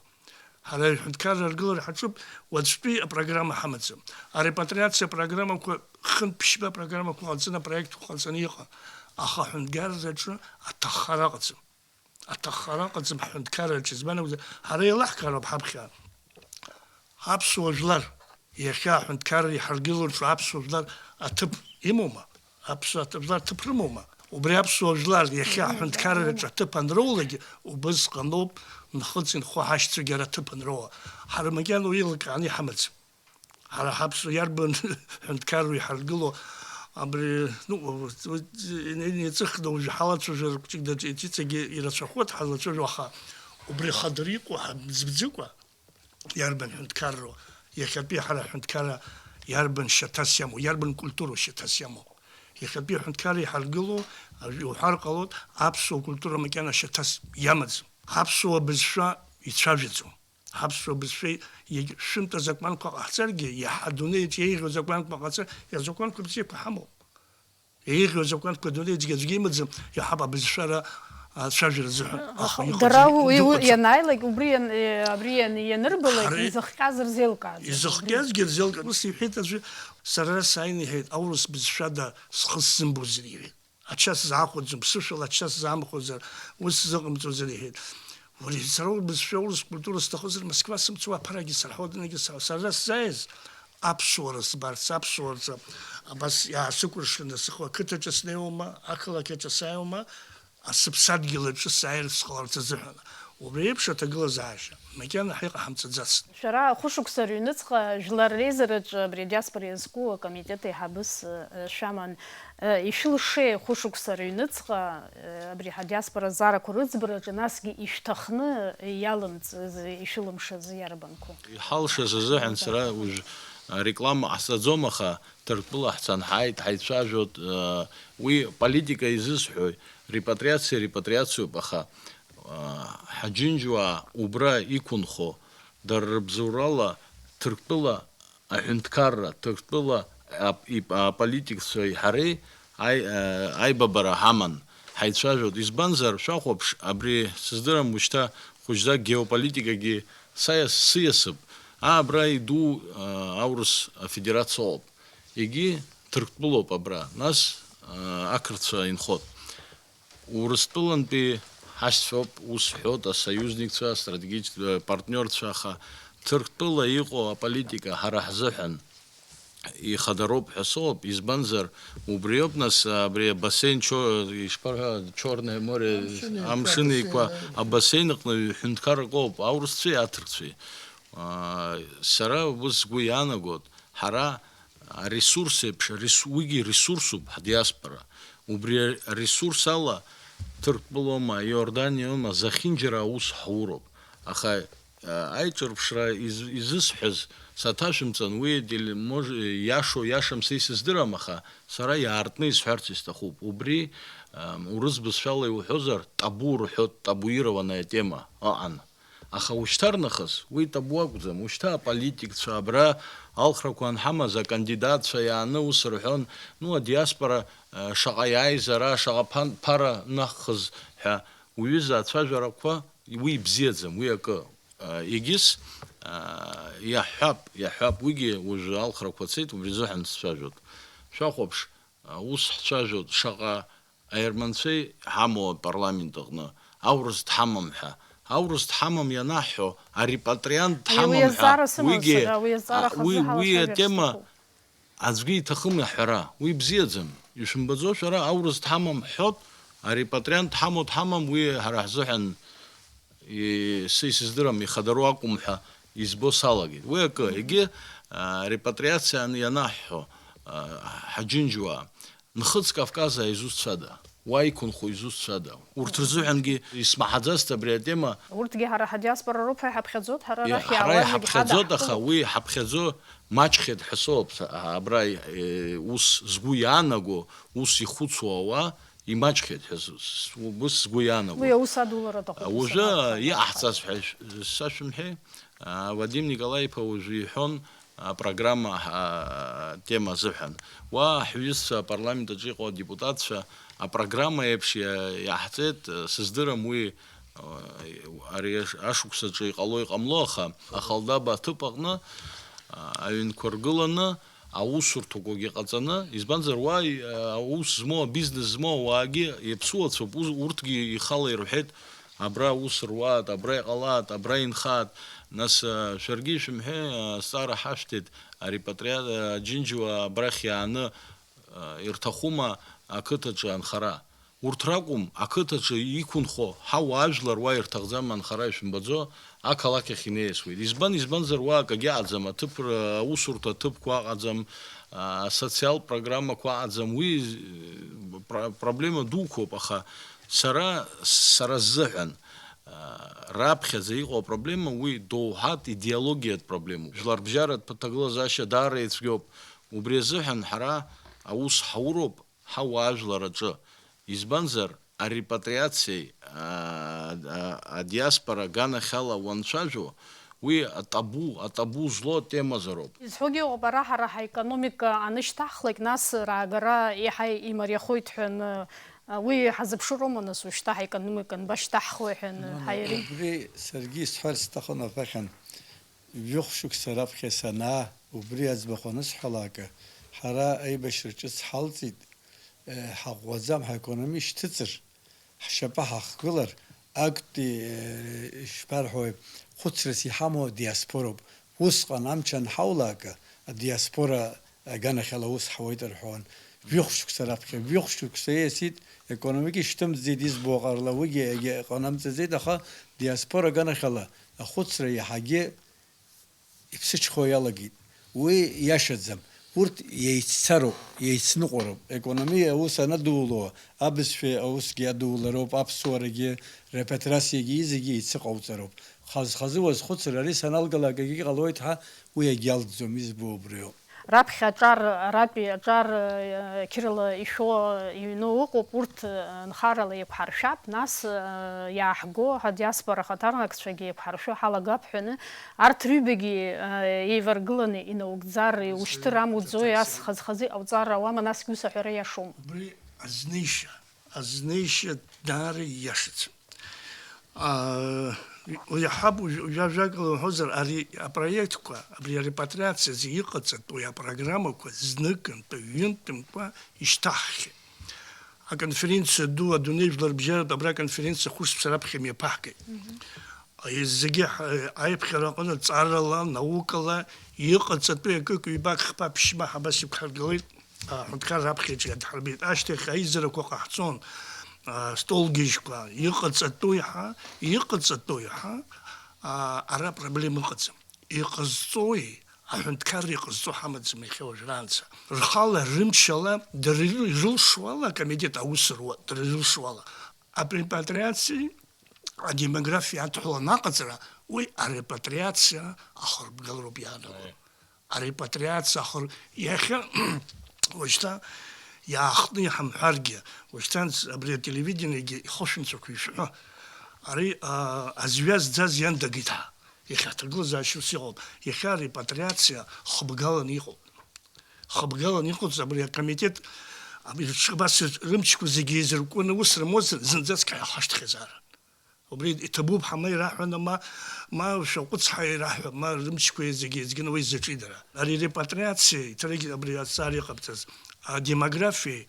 Ҳара ҳәынҭқарра аргылара ҳаҿуп, уаҵәтәи апрограмма ҳамаӡам. Арепатриациа апрограммақәа, хынтә ԥшьба апрограммақәа ҟаҵаны, апроектқәа ҟаҵаны иҟан, аха аҳәынҭқарраҿы аҭаххара ыҟаӡам. Аҭаххара ыҟаӡам ҳҳәынҭқарраҿы, избан акәзар, ҳара еилаҳкаароуп ҳаԥхьа. Аԥсуа жәлар иахьа аҳәынҭқарра иҳаргыло рҿы аԥсуа жәлар аҭыԥ имоума? Аԥсуа аҭ-, жәлар ҭыԥ рымоума? Убри аԥсуа жәлар иахьа аҳәынҭқарраҿы аҭыԥ анроулак, убысҟаноуп нхыҵ-инхо ҳашьцәагьы ара аҭыԥ анроуа. Ҳара макьана уи еилкааны иҳамаӡам. Ҳара ҳаԥсуа иарбан ҳәынҭқарроу иҳаргыло, абри, ну, иҵыхны уажәы ҳалацәажәара хәҷык даҿ-, иҵегьы ирацәахоит ҳазлацәажәо, аха убри хадара иҟоу ҳамӡбӡыкәа, иарбан ҳәынҭқарроу, иахьатәи ҳара ҳәынҭқарра иарбан шьаҭас иамоу, иарбан культуроу шьаҭас иамоу? Иахьатәи аҳәынҭқарра иҳаргыло, уҳәар ҟалоит, аԥсуа культура макьана шьаҭас иамаӡам. Аԥсуа бызшәа ицәажәаӡом. Ҳаԥсуа бызшәеи иагь-, шәынтә азакәанқәа ҟаҳҵаргьы, иаҳа адунеиаҿ еиӷьу азакәанқәа ҟаҵар, иазакәанқәа бзиақәа ҳамоуп. Еиӷьу азакәанқәа адунеи зегь аӡәгьы имаӡам, иаҳап абызшәара ацәажәара азыҳәан. Аха Аха иҟаӡам, дара уи, уи дыҟаӡам. Ианааилак, убри иан-, е, абри иан-, ианырбалак, Ҳара изыхҟьаз рзеилкааӡом. Изыхҟьазгьы рзеилкаам. Ус иҳәеит аӡәы, сара сааины иҳәеит, аурыс бызшәада схы сзымбозар, иҳәеит. Ача сзаахәаӡом, ԥсышәала ача сзаамхәозар, ус сзыҟамҵозар, иҳәеит. Уара сара убызшәа аурыс культура сҭахызар, Москва сымцуа аԥарагьы сарҳауа дунеигьы сара сзааиз аԥсуара збарц, аԥсуара абас иаасыкәыршаны сыхы ақыҭаҿы снеиуама, ақалақь аҿы сааиуама, сыԥсадгьыл аҿы сааирц сҟаларц азыҳәан. Убри еиԥш аҭагылазаашьа макьана ҳәа иҟаҳамҵаӡацт. Шәара хәышықәса рыҩныҵҟа жәлар реизараҿы абри адиаспора иазку акомитет еиҳабыс, э, шәаман. Э, ишәылшеи хәышықәса рыҩныҵҟа, э, абри ҳадиаспора азаарақәа рыӡбараҿы, насгьы ишәҭахны иалымҵыз, ишәылымшаз иарбанқәоу? Иҳалшаз азыҳәан сара уажә, а, реклама ҟасҵаӡом, аха Ҭырқәтәыла ҳцан ҳааит, ҳаицәажәоит, э, уи политика изысҳәои, репатриациа репатриациоуп, аха, а, ҳаџьынџьуаа убра иқәынхо, дара рыбзоурала Ҭырқәтәыла аҳәынҭқарра, Ҭырқәтәыла ап-, ип-, аполитикцәеи ҳареи аи-, а, аибабара ҳаман, ҳаицәажәоит. Избанзар, шәахәаԥш, абри сыздырам, ушьҭа хәыҷӡак геополитикагьы са иас-, сиасып. Аа, абра иду, а, аурыс афедерациа ыҟоуп. Егьи Ҭырқәтәылоуп абра, нас, а, ақырҭцәа инхоит. Урыстәылантәи ҳашьцәоуп, ус ҳҳәоит, асоюзникцәа, астратегическ-, э, партнерцәа, аха Ҭырқәтәыла иҟоу аполитика ҳара ҳзыҳәан ихадароуп ҳәа сыҟоуп, избанзар, убриоуп, нас, абри абасеин чо-, ишԥарҳәа, Чёрное море, Амшын Еиқәа, Амшын Еиқәа, абасеин, абасеин аҟны ҩ-, ҳәынҭқаррак ыҟоуп, аурысцәеи аҭырқәцәеи. Аа, сара ус сгәы иаанагоит, ҳара аресурс еиԥш, арес-, уигьы ресурсуп ҳдиаспора. Убри аресурс ала Ҭырқәтәылоума, Иорданиоума, зехьынџьара аус ҳауроуп. Аха, а, аиҿырԥшра из-, изысҳәаз саҭашәымҵан, уи теле-, мож-, иашоу иашам са исыздырам, аха сара иаартны исҳәарц исҭахуп. Убри, ам, урыс бызшәала иуҳәозар, табу рҳәоит, табуированная тема ыҟан. Аха ушьҭарнахыс уи табу акәӡам, ушьҭа аполитикцәа абра алхрақәа анҳамаз акандидатцәа иааны ус рҳәон, ну, адиаспора, э, шаҟа иааиз ара, шаҟа ԥан-, ԥара наххыз ҳәа, уҩыза ацәажәарақәа, уи ибзиаӡам, уи акы. Э, егьыс, э, иаҳҳәап, иаҳҳәап, уигьы уажәы алхрақәа цеит, убри азыҳәан сцәажәоит. Шәахәаԥш, э, ус ҳцәажәоит, шаҟа Аерманцәеи ҳамоу апарламент аҟны, аурыс дҳамам ҳәа. Аурыс дҳамам ианаҳҳәо, арепатриант Уи, уи дҳамам ҳәа, азҵаара сымоуп уигьы, сара, уи азҵаара а, уи, хазы уи ҳалацәажәар атема сҭахуп. Аӡәгьы иҭахым иаҳҳәара, уи бзиаӡам. Ишәымбаӡо шәара, аурыс дҳамам ҳҳәот, арепатриант дҳамоу дҳамам, уи ҳара ҳзыҳәан, и-, са исыздырам, ихадароу акәым ҳәа избо салагеит. Уи акы, егьи, а, репатриациа ан-, ианаҳҳәо, а, ҳаџьынџьуаа, Нхыҵ Кавказаа изусҭцәада? Уа иқәынхо изусҭцәада? Урҭ рзыҳәангьы исмаҳаӡацт абри атема. Урҭгьы ҳара ҳадиаспора роуп ҳәа иҳаԥхьаӡоит, ҳара Иа-, арахь ҳара иаауазгьы иҳаԥхьаӡоит, аха ҳадаҳкылоит. Уи иҳаԥхьаӡо маҷхеит ҳәа сыҟоуп, са-, абра, э, ус згәы иаанаго, ус ихәыцуа ауаа имаҷхеит ҳәа с-, с-, ус сгәы иаанаго. Уи аус адулара аҭахуп, Уажәы сара иҟаҳҵаз ҳәа ш-, сашәымҳәеи? А, Вадим Николаи-иԥа уажәы иҳәон, апрограмма, а, тема азыҳәан. Уа ҳҩызцәа апарламент аҿы иҟоу адепутатцәа апрограмма еиԥш иа-, иаҳҵеит, сыздырам уи, а, ари аш-, ашықәсаҿы иҟало-иҟамло, аха Ахалдаба аҭыԥ аҟны, а, аҩнқәа ргыланы, аусурҭақәагьы ҟаҵаны, избанзар, уа, а, аус змоу, абизнес змоу ауаагьы иаԥсуацәоуп, уз-, урҭгьы ихала ирҳәеит, Абра аус руаат, абра иҟалаат, абра инхаат. Нас, а, шәаргьы ишәымҳәеи, а, азҵаара ҳашәҭеит, арепатриа-, а, Џьынџьуа абрахь иааны, а, ирҭахума ақыҭаҿы анхара? Урҭ ракәым, ақыҭаҿы иқәынхо ҳауаажәлар уа ирҭахӡам анхара, ишәымбаӡо, ақалақь ахь инеисуеит. Избан, избанзар уа акагьы аҟаӡам, аҭыԥ р-, аусурҭа аҭыԥқәа аҟаӡам, а, асоциалтә программақәа аҟаӡам, уи, э, пр-, проблема дуқәоуп, аха Сара, сара сзыҳәан, а, раԥхьаӡа иҟоу апроблема уи доуҳатә идеологиатә проблемоуп. Жәларбжьаратә ҭагылазаашьа даара ицәгьоуп. Убри азыҳәан ҳара аус ҳауроуп ҳауаажәлар аҿы. Избанзар, арепатриациеи, а, а, адиаспора аганахьала уанцәажәо, Уи атабу, атабу злоу атемазароуп. Изҳәогьы ыҟоуп, ара ҳара ҳаекономика анышьҭаҳхлак, нас раагара еиҳа имариахоит ҳәа аны, уи ҳазыԥшыроума, нас, ушьҭа ҳаекономика анбашьҭаҳхуеи ҳәа аны, Нана, ҳаиари? Убри саргьы исҳәарц сҭахын аԥахьан, жәохә шықәса раԥхьа санаа, убри аӡбахә анысҳәалак, ҳара аибашьра ҿыц ҳалҵит, э, ҳаӷәӷәаӡам, ҳаекономика шьҭыҵыр, Ҳшьапы ҳахгылар, актәи, э, ишԥарҳәои, хәыцрас иҳамоу адиаспороуп. Усҟан амч анҳаулаага, адиаспора аганахьала ус ҳауеит рҳәон. Жәохә шықәса раԥхьа, жәохә шықәса ииасит, економика ишьҭымҵӡеит, избо ҟарла, уигьы егьа иҟанамҵаӡеит, аха диаспора аганахьала ахәыцра иаҳагьы иԥсыҽхо иалагеит. Уи иашаӡам. Урҭ еиццароуп, еицныҟәароуп. Економиа аус анадуло, абызшәеи аусгьы адулароуп, аԥсуарагьы, репатрациагьы, зегьы еицыҟауҵароуп. Хаз-хазы уазхәыцыр, ари саналгалак акгьы ҟалоит ҳәа уи агьалҵӡом, избо убриоуп. Раԥхьа аҿар, аратәи аҿар, э, қьырала ишәо, иҩноу ыҟоуп, урҭ, э, нхарала еиқәҳаршәап, нас, э, иааҳго ҳадиаспора ахаҭарнакцәагьы еиқәҳаршәо ҳалагап ҳәаны, арҭ рҩбагьы, э, еиваргыланы инаугӡар, иушьҭыр амуӡои, ас хаз-хазы иҟауҵар ауама, насгьы ус аҳәара иашоума? Убри азнеишьа, азнеишьа даара ииашаӡам. Аа, уи иаҳаб уажә, уажә ажәакала уҳәозар, ари апроектқәа, абри арепатриациа азы иҟаҵатәу апрограммақәа зныкынтә, ҩынтәымкәа ишьҭаҳхьеит. Аконференциа ду, адунеи жәларбжьаратә абра аконференциа хәышықәса раԥхьа имҩаԥаҳгеит. Мгм. Зегьы ҳа-, аиԥхьара аҟны ҵарала, наукала иҟаҵатәу акык, ҩбак, хԥа, ԥшьба ҳабас иқәҳаргылеит. Аҳәынҭқар раԥхьаҿы иадҳарбеит. Ашьҭахь аизарақәа ҟаҳҵон, а, столгьежьқәа иҟаҵатәу иаҳа, иҟаҵатәу иаҳа, а, ара проблема ыҟаӡам. Иҟазҵои? Аҳәынҭқарра иҟазҵо ҳамаӡам иахьа уажәраанӡа. Рхала, рымчала, дара иры-, ирылшо ала, акомитет аус руа, дара ирылшо ала. Арепатриациеи адемографиеи адҳәаланы аҟаҵара, уи арепатриациа ахырбгалароуп иаанаго. Арепатриациа ахыр-, иахьа, уажәшьҭа иаахтны иҳамҳәаргьы, уажәшьҭанӡа абри ателевидениегьы ихышәымцақәа ишәҳәо, ари, аа, азҩа зӡаз иан дагеит ҳәа. Иахьа аҭагылазаашьа ус иҟоуп. Иахьа арепатриациа хыбгаланы иҟоуп. Хыбгаланы иҟоуп, абри акомитет, абри рҽ-, абас рымчқәа зегьы еизыркәкәаны ус рымозар, зынӡаск ҳаихашҭхьазаарын. Убри иҭабуп ҳәа ма ираҳәаны, ма, ма шәаҟәыҵ ҳәа ираҳәа, ма рымчқәа зегьы еизганы уи изаҿидара. Ари репатриациа, иҭарагь абри азҵаара иҟабҵаз, адемографиеи,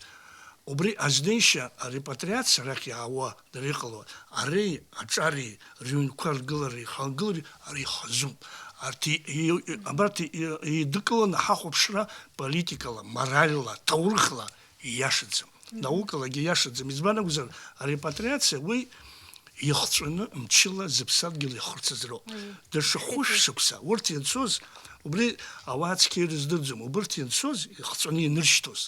убри азнеишьа, арепатриациа арахь иаауа, дара иҟало, ари аҿари, рыҩнқәа ргылареи, рхагылареи, ари ихазуп. Арҭ и-, и-, абарҭ и-, еидыкыланы ҳахәаԥшра политикала, моральла, ҭоурыхла ииашаӡам. Мгм. Наукалагьы ииашаӡам. Избан акәзар, арепатриациа уи ихҵәаны мчыла зыԥсадгьыл иахырцаз роуп. Мгм. Даҽа хәышә шықәса урҭ ианцоз, убри ауаа цқьа ирыздырӡом, убырҭ ианцоз, ихҵәаны ианыршьҭоз.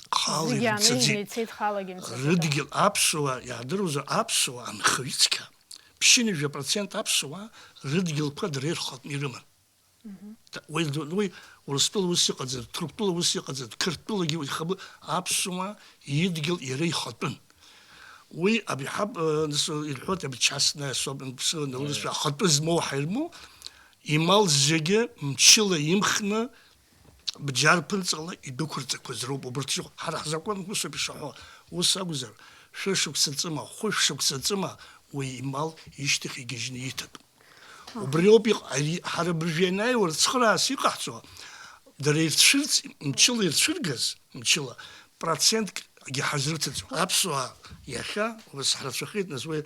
Хала зегьы ирымцаӡеит. Ааныжьны ицеит, халагьы мцаӡеит. Рыдгьыл аԥсуаа, иаадыруазар, аԥсуаа анхаҩы цқьа, ԥшьынҩажәа процент аԥсуаа рыдгьылқәа дара ирхатәны ирыман. Мгм. Та-, уи, уи Урыстәыла ус иҟаӡам, Ҭырқәтәыла ус иҟаӡам, Қырҭтәылагьы уи ихабы, аԥсуаа идгьыл иара ихатәын. Уи абри ҳаб, э, нас ирҳәоит, абри частная особенность, ԥсыуа наурызшәа, э, ахатәы змоу ҳаирмоу, имал зегьы мчыла имхны, бџьар ԥынҵала идәықәырҵақәаз роуп убырҭ шыҟоу. Ҳара ҳзакәан усоуп ишаҳәо. Ус акәзар, шәышықәса ҵыма, хәышәшықәса ҵыма уи имал ишьҭахь игьежьны иҭатәуп. Аҳ. Убриоуп иҟ-, ари ҳара абыржәы ианааиуа рыцхыраас иҟаҳҵо, дара ирцәырҵ-, мчыла ирцәыргаз, мчыла, процентк-, гьы ҳазрыҭаӡом. Аԥсуаа иахьа, ус ҳрацәахеит, нас уи,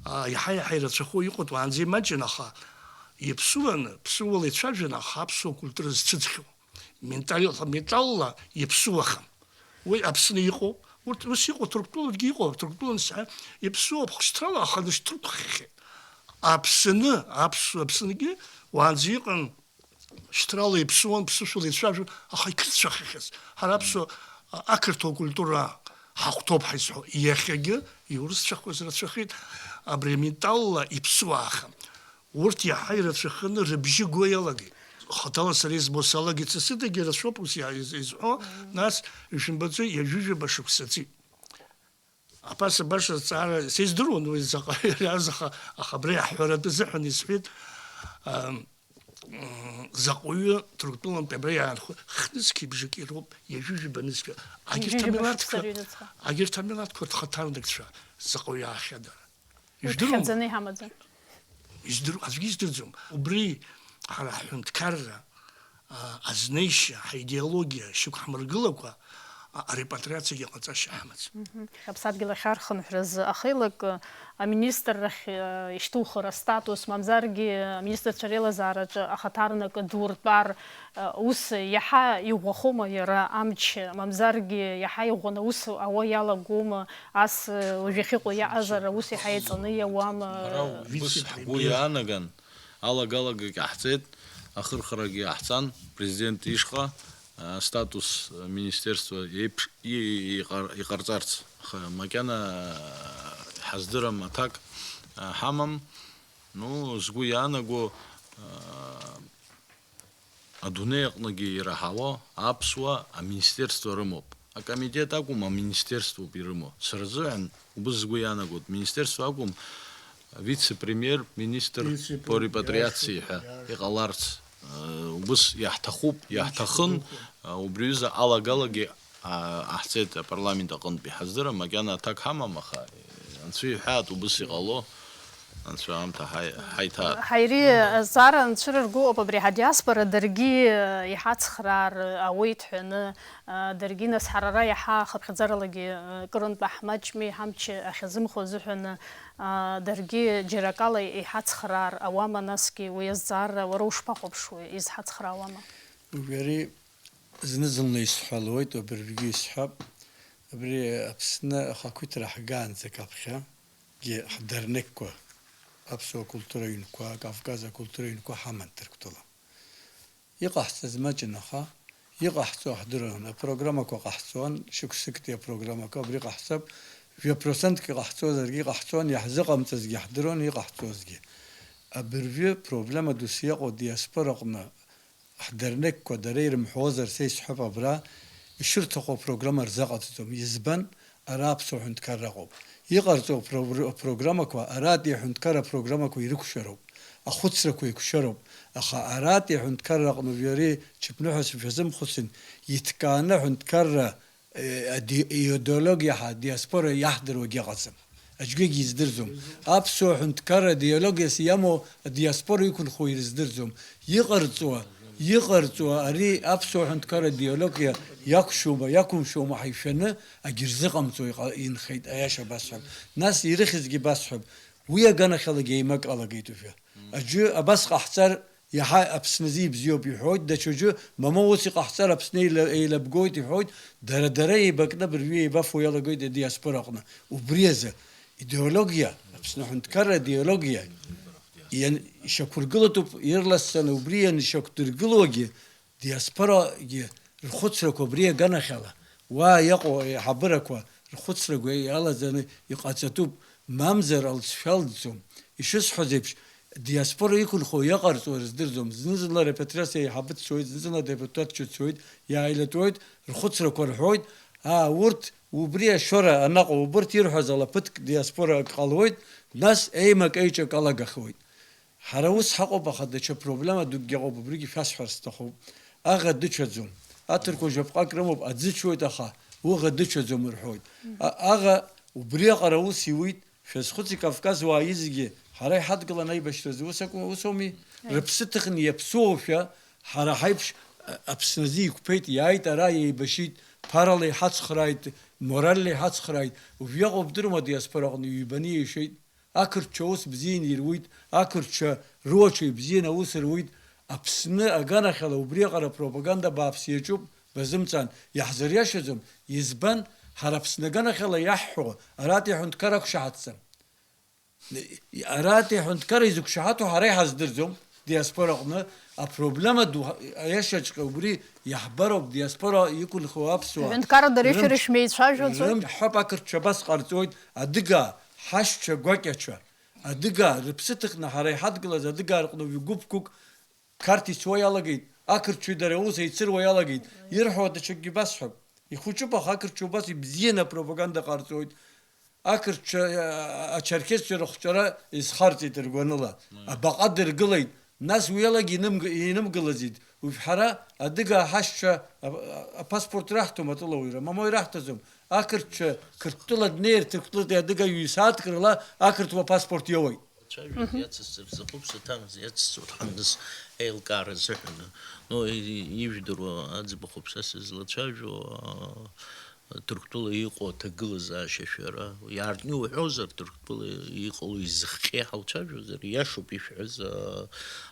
а, иаҳа-иаҳа ирацәахо иҟоуп, уаанӡа имаҷын, аха иаԥсуаны, ԥсыуала ицәажәаны, аха аԥсуа культура зцәыӡхьоу. Ментал-, менталла иаԥсуахам. Уи Аԥсны иҟоуп, урҭ ус иҟоу Ҭырқәтәылагьы иҟоуп, Ҭырқәтәылан сҳәа, иаԥсуоуп хәшьҭрала, аха дышьҭырқәхахьеит. Аԥсны, аԥсуа Аԥсынгьы уаанӡа иҟан, шьҭрала иаԥсуан, ԥсышәала ицәажәон, аха иқырҭцәахахьаз. Ҳара аԥсуа, а-, ақырҭуа культура ҳахәҭоуп ҳаизҳәо. Иахьагьы иурысцәахоз рацәахеит, абри аменталла иԥсуаахам. Урҭ иаҳа ирацәаханы рыбжьы го иалагеит. Хаҭала сара избо салагеит, сасыдагьы рацәоуп ус иа-, из-, изҳәо, нас, ишәымбаӡои, ҩажәижәаба шықәса ҵит. Аԥаса баша зҵаара сеиздыруан уи заҟаҩы иааз, аха, аха абри аҳәаратәы азыҳәан исҳәеит, ам, м, заҟаҩы Ҭырқәтәылантәи абра иаанхо хнызқьи бжаки роуп, ҩажәижәаба нызқьи. Агьырҭ ҩажәижәаба амилаҭқәа, шықәса рыҩныҵҟа. Агьырҭ амилаҭқәа рхаҭарнакцәа заҟаҩы аахьада. Уи ижәдыруама? Дхьаӡаны иҳамаӡам. Издыр-, аӡәгьы издырӡом. Убри ҳара ҳҳәынҭқарра, а, азнеишьа, ҳаидеологиа шьақәҳмыргылакәа, а-, арепатриациагьы ҟаҵашьа ҳамаӡам. Аԥсадгьыл ахь архынҳәразы ахеилак аминистррахь ишьҭухыр астатус, мамзаргьы аминистрцәа реилазаараҿы ахаҭарнак ду ртәар, ус иаҳа иӷәӷәахома иара амч, мамзаргьы иаҳа иӷәӷәаны аус ауа иалагома, ас уажә иахьыҟоу иаҟазар аус иаҳа иаҵаны иауама? Ара убыс ҳгәы иаанаган, алагалагагь ҟаҳҵеит, ахырхарагьы ҟаҳҵан, президент ишҟа астатус аминистерство еиԥш иҟарҵарц, аха макьана ҳаздырам, аҭак ҳамам. Ну, сгәы иаанаго, адунеи аҟныгьы ираҳауа аԥсуа аминистерство рымоуп. Акомитет акәым, аминистерствоуп ирымоу. Сара сзыҳәан убыс сгәы иаанагоит, министерство акәым, вице-премьер-министр по репатриации ҳәа иҟаларц, убыс иаҳҭахуп, иаҳҭахын, убри аҩыза алагалагьы ҟаҳҵеит апарламент аҟынтәи. Ҳаздырам, макьана аҭак ҳамам, аха Анцәа иҳәаат, убыс иҟало, Анцәа аамҭа ҳаиҭаат. Ҳаири, азҵаара анцәырырго ауп абри ҳадиаспора даргьы иҳацхраар ауеит ҳәаны, даргьы нас ҳара ара иаҳа хыԥхьаӡаралагьы кырынтә ҳмаҷми, ҳамч ахьазымхо азыҳәан, даргьы џьара акала иҳацхраар ауама, насгьы уи азҵаара уара ушԥахәаԥшуеи, изҳацхраауама? Убри зны-зынла исҳәалоит, абыржәгьы исҳәап, абри Аԥсны ахақәиҭра ҳгаанӡа аԥхьа, гьы ҳдернекқәа, аԥсуа культура ҩнқәа, Кавказ акультура ҩнқәа ҳаман Ҭырқәтәыла. Иҟаҳҵаз маҷын, аха иҟаҳҵо ҳдыруан. Апрограммақәа ҟаҳҵон, шықәсыктәи апрограммақәа абри ҟаҳҵап, жәа процентк иҟаҳҵозаргьы иҟаҳҵон, иаҳзыҟамҵазгьы ҳдыруан, иҟаҳҵозгьы. Абыржәы проблема дус иаҟоу диаспораҟны Ҳдернеққәа дара ирымҳәозар, са исҳәап абра, ишырҭаху апрограмма рзаҟаҵаӡом. Избан? Ара аԥсуа ҳәынҭқарра ыҟоуп. Иҟарҵо апро-, апрограммақәа аратәи аҳәынҭқарра апрограммақәа ирықәшәароуп, ахәыцрақәа еиқәшәароуп, аха аратәи аҳәынҭқарра аҟны уи ари ҽыԥныҳәа шәазымхәыцын, иҭкааны аҳәынҭқарра Э, ади-, идеологиа ҳа, диаспора иаҳдыруагьы ыҟаӡам. Аӡәгьы издырӡом. Аԥсуа ҳәынҭқарра идеологиас иамоу адиаспора иқәынхо ирыздырӡом. Иҟарҵуа, иҟарҵуа ари аԥсуа ҳәынҭқарра идеологиа иақәшәома, иақәымшәома ҳаишәаны агьырзыҟамҵо иҟа-, инхеит, аиаша басҳәап. Нас ирыхьызгьы басҳәап. Уи аганахьалагьы еимак алагеит уажәы. Аӡәы абас ҟаҳҵар, Иаҳа Аԥсны азы ибзиоуп иҳәоит, даҽаӡәы, мамоу ус иҟаҳҵар Аԥсны еила-, еилабгоит иҳәоит, дара-дара еибакны абыржәы еибафо иалагоит адиаспора аҟны. Убри азы, идеологиа, Аԥсны аҳәынҭқарра идеологиа иан-, ишьақәыргылатәуп, ирласӡаны убри ианшьақәдыргылогьы, диаспорагьы рхәыцрақәа абри аганахьала, уа иаҟоу аиҳабырақәа рхәыцрақәа иалаӡаны иҟаҵатәуп, мамзар алҵшәа алҵӡом. Ишысҳәаз еиԥш, Диаспора иқәынхо иаҟарҵо рыздырӡом, зны-зынла репатриациа аиҳабы дцоит, зны-зынла адепутатцәа цоит, иааилатәоит, рхәыцрақәа рҳәоит, аа, урҭ убри ашоура анаҟоу, убырҭ ирҳәаз ала ԥыҭк диаспора ак ҟалоит, нас еимак-еиҿак алагахуеит. Ҳара ус ҳаҟоуп, аха даҽа проблема дукгьы ыҟоуп, убригьы шәасҳәар сҭахуп. Аӷа дыцәаӡом. Аҭырқәа жәаԥҟак рымоуп, аӡы цәоит, аха уаӷа дыцәаӡом рҳәоит. А-, аӷа убриаҟара аус иуит, Шәазхәыци, Кавказ уаа изегьы, ҳара иҳадгылан аибашьразы, ус акәу-, ус ауми? Аиеи. Рыԥсы ҭыхны иаԥсоушәа, ҳара ҳаиԥш, а-, Аԥсназы иқәԥеит, иааит ара, иеибашьит, ԥарала иҳацхрааит, моральла иҳацхрааит, уажә иаҟоу бдыруама, диаспора аҟны ҩбаны еишеит, ақырҭцәа аус бзианы ируит, ақырҭцәа руацәа ибзианы аус руит, Аԥсны аганахьала убриаҟара апропаганда бааԥс иаҿуп, базымҵаан, иаҳзыриашаӡом, избан, ҳара Аԥсны аганахьала иаҳҳәо, аратәи аҳәынҭқар ақәшаҳаҭӡам. Аратәи аҳәынҭқар изықәшаҳаҭу ҳара иҳаздырӡом, диаспора аҟны апроблема ду, аиашаҵәҟьа убри иаҳбароуп, диаспора иқәынхо аԥсуаа. Аҳәынҭқарра дареи шәареи шәмеицәажәаӡои? Рымч ҳәоуп, ақырҭцәа абас ҟарҵоит, адыгаа, ҳашьцәа гәакьацәа, адыгаа, рыԥсы ҭыхны ҳара иҳадгылаз адыгаа рҟны ҩ-гәыԥқәак Қарҭ ицо иалагеит, ақырҭцәеи дареи аус еицыруа иалагеит, ирҳәо даҽакгьы басҳәап. Ихәыҷуп, аха ақырҭцәа убас ибзианы апропаганда ҟарҵоит. Ақырҭцәа, а-, ачерқьесцәа рыхҵәара изхарҵеит ргәаныла. Абаҟа дыргылеит, нас уи алагьы инымг-, инымгылаӡеит. Уажә ҳара адыгаа ҳашьцәа а-, а-, апаспорт раҳҭом атәылауаҩра, мамоу ираҳҭаӡом. Ақырҭцәа Қырҭтәыла днеир, Ҭырқәтәылатәи адыгаа ҩ-сааҭк рыла ақырҭуа апаспорт иоуеит. Цәажәо Мгм. Иацысҵар сҭахуп, саҭамыз иацысҵоит ҳаныс еилкаара азыҳәаны. Ну, и-, ижәдыруа аӡбахә аԥса сызлацәажәо, аа, Ҭырқәтәыла иҟоу аҭагылазаашьа шәара иаартны иуҳәозар, Ҭырқәтәыла иҟало изыхҟьеи ҳауцәажәозар, ииашоуп ишәҳәаз, аа,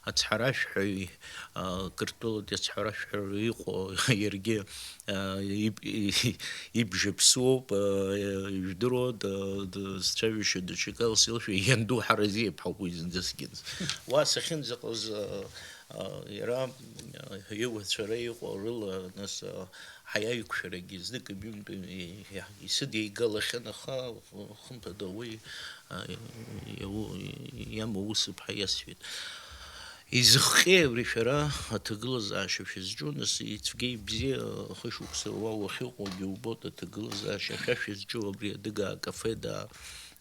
ацҳаражәҳәаҩ, аа, Қырҭтәылатәи ацҳаражәҳәаҩ иҟоу иаргьы, аа, иб-, ибжа ԥсуоуп, аа, ижәдыруа, да-, да-, сцәажәашьа даҽакала силшәа, ианду Ҳаразиа иԥҳа уи зынӡаскгьы. Уа сахьынӡаҟаз, аа, аа, иара, аа, иуацәара иҟоу рыла, нас, аа, ҳаиаҩқәшәарагьы знык ҩынтә исыдеигалахьан, аха, хымԥада, уи, аа, иау-, иамоу ус иԥҳа иасҳәеит. Изыхҟьеи абри шәара аҭагылазаашьа шәызҿу, нас, ицәгьа ибзиа, хышықәса уа уахьыҟоугьы убоит, аҭагылазаашьа шәа шәызҿу абри адыгаа акафе да,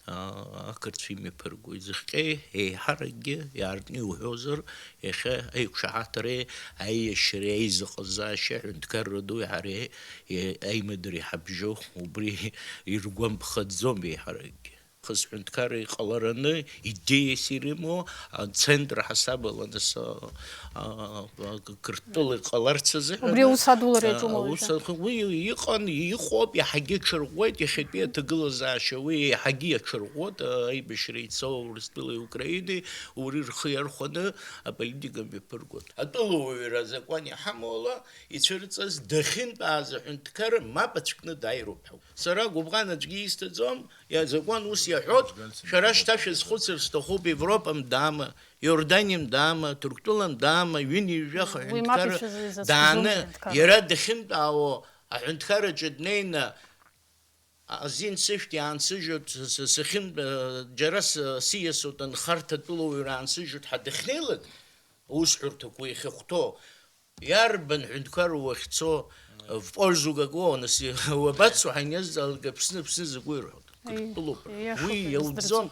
аа, ақырҭцәа имҩаԥырго изыхҟьеи, еиҳаракгьы иаартны иуҳәозар, иахьа аиқәшаҳаҭреи аиашьареи аизыҟазаашьа аҳәынҭқарра дуи ҳареи, е-, аимадара иҳабжьоу убри иргәамԥхаӡом еиҳаракгьы. Хысҳәынҭқарра иҟалараны идеиас ирымоу ацентр ҳасабала нас, а, а, а, Қырҭтәыла иҟаларц азыҳәан, Убри аус адулара а, иаҿума аус уажәы? Ахы-, уи иҟан, иҟоуп, иаҳагьы аҽарӷәӷәеит, иахьатәи аҭагылазаашьа уи иаҳагьы иаҽарӷәӷәоит, а, аибашьра ицо Урыстәылеи Украинеи, убри рхы иархәаны аполитика мҩаԥыргоит. Атәылауаҩра азакәан иҳамоу ала, ицәырҵыз дахьынтәааз аҳәынҭқарра мап ацәкны дааироуп ҳәа. Сара гәыбӷан аӡәгьы исҭаӡом, Иазакәан ус иаҳәоит, шәара шьҭа шәазхәыцыр сҭахуп, Европам даама, Иорданиам даама, Ҭырқәтәылам даама, ҩынҩажәаха Уи мап аҳәынҭқарра ицәыӡыз изацәӡом дааны, аҳәынҭқарра. Иара дахьынтәаауа аҳәынҭқарраҿы днеины, азин сышәҭ иаансыжьуеит, с-, с-, сахьын-, џьара с-, сиасуеит, анхарҭа атәылауаҩра аансыжьуеит ҳәа дахьнеилак, аусҳәарҭақәа иахьахәҭоу, Иарбан ҳәынҭқарра уахьцо, в пользу какого, нас, уабацо ҳәа иазҵаалак, Аԥсны, Аԥсны закәу ирҳәоит? Аи, Қырҭтәылоуп. Ииашоуп, Уи иаздырӡом. Иаудӡом.